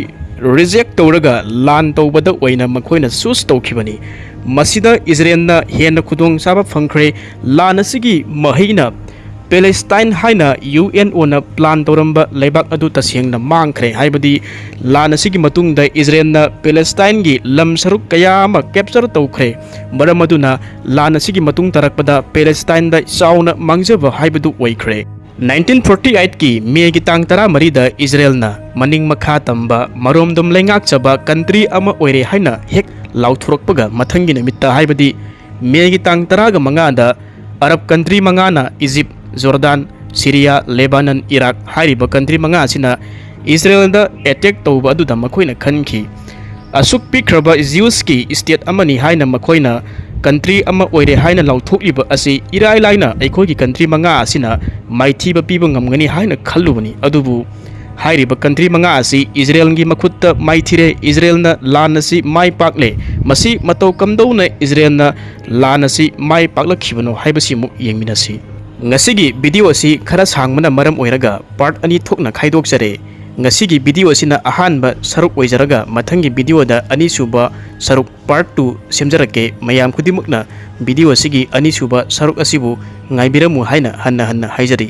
ꯔꯤꯖꯦꯛ ꯇꯧꯔꯒ ꯂꯥꯟ ꯇꯧꯕꯗ ꯑꯣꯏꯅ ꯃꯈꯣꯏꯅ ꯆꯨꯁ ꯇꯧꯈꯤꯕꯅꯤ꯫ ꯃꯁꯤꯗ ꯏꯖꯔꯦꯜꯅ ꯍꯦꯟꯅ ꯈꯨꯗꯣꯡꯆꯥꯕ ꯐꯪꯈ꯭ꯔꯦ꯫ ꯂꯥꯟ ꯑꯁꯤꯒꯤ ꯃꯍꯩꯅ ꯄꯦꯂꯦꯁꯇꯥꯏꯟ ꯍꯥꯏꯅ ꯌꯨ ꯑꯦꯟ ꯑꯣꯅ ꯄ꯭ꯂꯥꯟ ꯇꯧꯔꯝꯕ ꯂꯩꯕꯥꯛ ꯑꯗꯨ ꯇꯁꯦꯡꯅ ꯃꯥꯡꯈ꯭ꯔꯦ, ꯍꯥꯏꯕꯗꯤ ꯂꯥꯟ ꯑꯁꯤꯒꯤ ꯃꯇꯨꯡꯗ ꯏꯖꯔꯦꯜꯅ ꯄꯦꯂꯦꯁꯇꯥꯏꯟꯒꯤ ꯂꯝ ꯁꯔꯨꯛ ꯀꯌꯥ ꯑꯃ ꯀꯦꯞꯆꯔ ꯇꯧꯈ꯭ꯔꯦ꯫ ꯃꯔꯝ ꯑꯗꯨꯅ ꯂꯥꯟ ꯑꯁꯤꯒꯤ ꯃꯇꯨꯡ ꯇꯥꯔꯛꯄꯗ ꯄꯦꯂꯦꯁꯇꯥꯏꯟꯗ ꯆꯥꯎꯅ ꯃꯥꯡꯖꯕ ꯍꯥꯏꯕꯗꯨ ꯑꯣꯏꯈ꯭ꯔꯦ꯫ ꯅꯥꯏꯟꯇꯤꯟ ꯐꯣꯔꯇꯤ ꯑꯩꯠꯀꯤ ꯃꯦꯒꯤ ꯇꯥꯡ ꯇꯔꯥꯃꯔꯤꯗ ꯏꯖꯔꯦꯜꯅ ꯃꯅꯤꯡ ꯃꯈꯥ ꯇꯝꯕ, ꯃꯔꯣꯝꯗꯣꯝ ꯂꯩꯉꯥꯛꯆꯕ ꯀꯟꯇ꯭ꯔꯤ ꯑꯃ ꯑꯣꯏꯔꯦ ꯍꯥꯏꯅ ꯍꯦꯛ ꯂꯥꯎꯊꯣꯔꯛꯄꯒ, ꯃꯊꯪꯒꯤ ꯅꯨꯃꯤꯠꯇ, ꯍꯥꯏꯕꯗꯤ ꯃꯦꯒꯤ ꯇꯥꯡ ꯇꯔꯥꯒ ꯃꯉꯥꯗ, ꯑꯔꯕ ꯀꯟꯇ꯭ꯔꯤ ꯃꯉꯥꯅ Egypt, Jordan, Syria, Lebanon, Iraq ꯍꯥꯏꯔꯤꯕ ꯀꯟꯇ꯭ꯔꯤ ꯃꯉꯥ ꯑꯁꯤꯅ ꯏꯖꯔꯦꯜꯗ ꯑꯦꯇꯦꯛ ꯇꯧꯕ ꯑꯗꯨꯗ ꯃꯈꯣꯏꯅ ꯈꯟꯈꯤ꯫ ꯑꯁꯨꯛ ꯄꯤꯛꯈ꯭ꯔꯕ ꯖ꯭ꯌꯨꯁꯀꯤ ꯁ꯭ꯇꯦꯠ ꯑꯃꯅꯤ ꯍꯥꯏꯅ ꯃꯈꯣꯏꯅ ꯀꯟꯇ꯭ꯔꯤ ꯑꯃ ꯑꯣꯏꯔꯦ ꯍꯥꯏꯅ ꯂꯥꯎꯊꯣꯛꯂꯤꯕ ꯑꯁꯤ ꯏꯔꯥꯏ ꯂꯥꯏꯅ ꯑꯩꯈꯣꯏꯒꯤ ꯀꯟꯇ꯭ꯔꯤ ꯃꯉꯥ ꯑꯁꯤꯅ ꯃꯥꯏꯊꯤꯕ ꯄꯤꯕ ꯉꯝꯒꯅꯤ ꯍꯥꯏꯅ ꯈꯜꯂꯨꯕꯅꯤ꯫ ꯑꯗꯨꯕꯨ ꯍꯥꯏꯔꯤꯕ country ꯃꯉꯥ ꯑꯁꯤ ꯏꯖꯔꯦꯜꯒꯤ ꯃꯈꯨꯠꯇ ꯃꯥꯏꯊꯤꯔꯦ꯫ ꯏꯖꯔꯦꯜꯅ ꯂꯥꯟ ꯑꯁꯤ ꯃꯥꯏ ꯄꯥꯛꯂꯦ꯫ ꯃꯁꯤ ꯃꯇꯧ ꯀꯝꯗꯧꯅ ꯏꯖꯔꯦꯜꯅ ꯂꯥꯟ ꯑꯁꯤ ꯃꯥꯏ ꯄꯥꯛꯂꯛꯈꯤꯕꯅꯣ ꯍꯥꯏꯕꯁꯤ ꯑꯃꯨꯛ ꯌꯦꯡꯃꯤꯟꯅꯁꯤ꯫ ꯉꯁꯤꯒꯤ video ꯑꯁꯤ ꯈꯔ ꯁꯥꯡꯕꯅ ꯃꯔꯝ ꯑꯣꯏꯔꯒ part ꯑꯅꯤ ꯊꯣꯛꯅ ꯈꯥꯏꯗꯣꯛꯆꯔꯦ꯫ ꯉꯁꯤꯒꯤ video ꯑꯁꯤꯅ ꯑꯍꯥꯟꯕ ꯁꯔꯨꯛ ꯑꯣꯏꯖꯔꯒ, ꯃꯊꯪꯒꯤ videoꯗ ꯑꯅꯤꯁꯨꯕ ꯁꯔꯨꯛ, part two ꯁꯦꯝꯖꯔꯛꯀꯦ꯫ ꯃꯌꯥꯝ ꯈꯨꯗꯤꯡꯃꯛꯅ video ꯑꯁꯤꯒꯤ ꯑꯅꯤꯁꯨꯕ ꯁꯔꯨꯛ ꯑꯁꯤꯕꯨ ꯉꯥꯏꯕꯤꯔꯝꯃꯨ ꯍꯥꯏꯅ ꯍꯟꯅ ꯍꯟꯅ ꯍꯥꯏꯖꯔꯤ꯫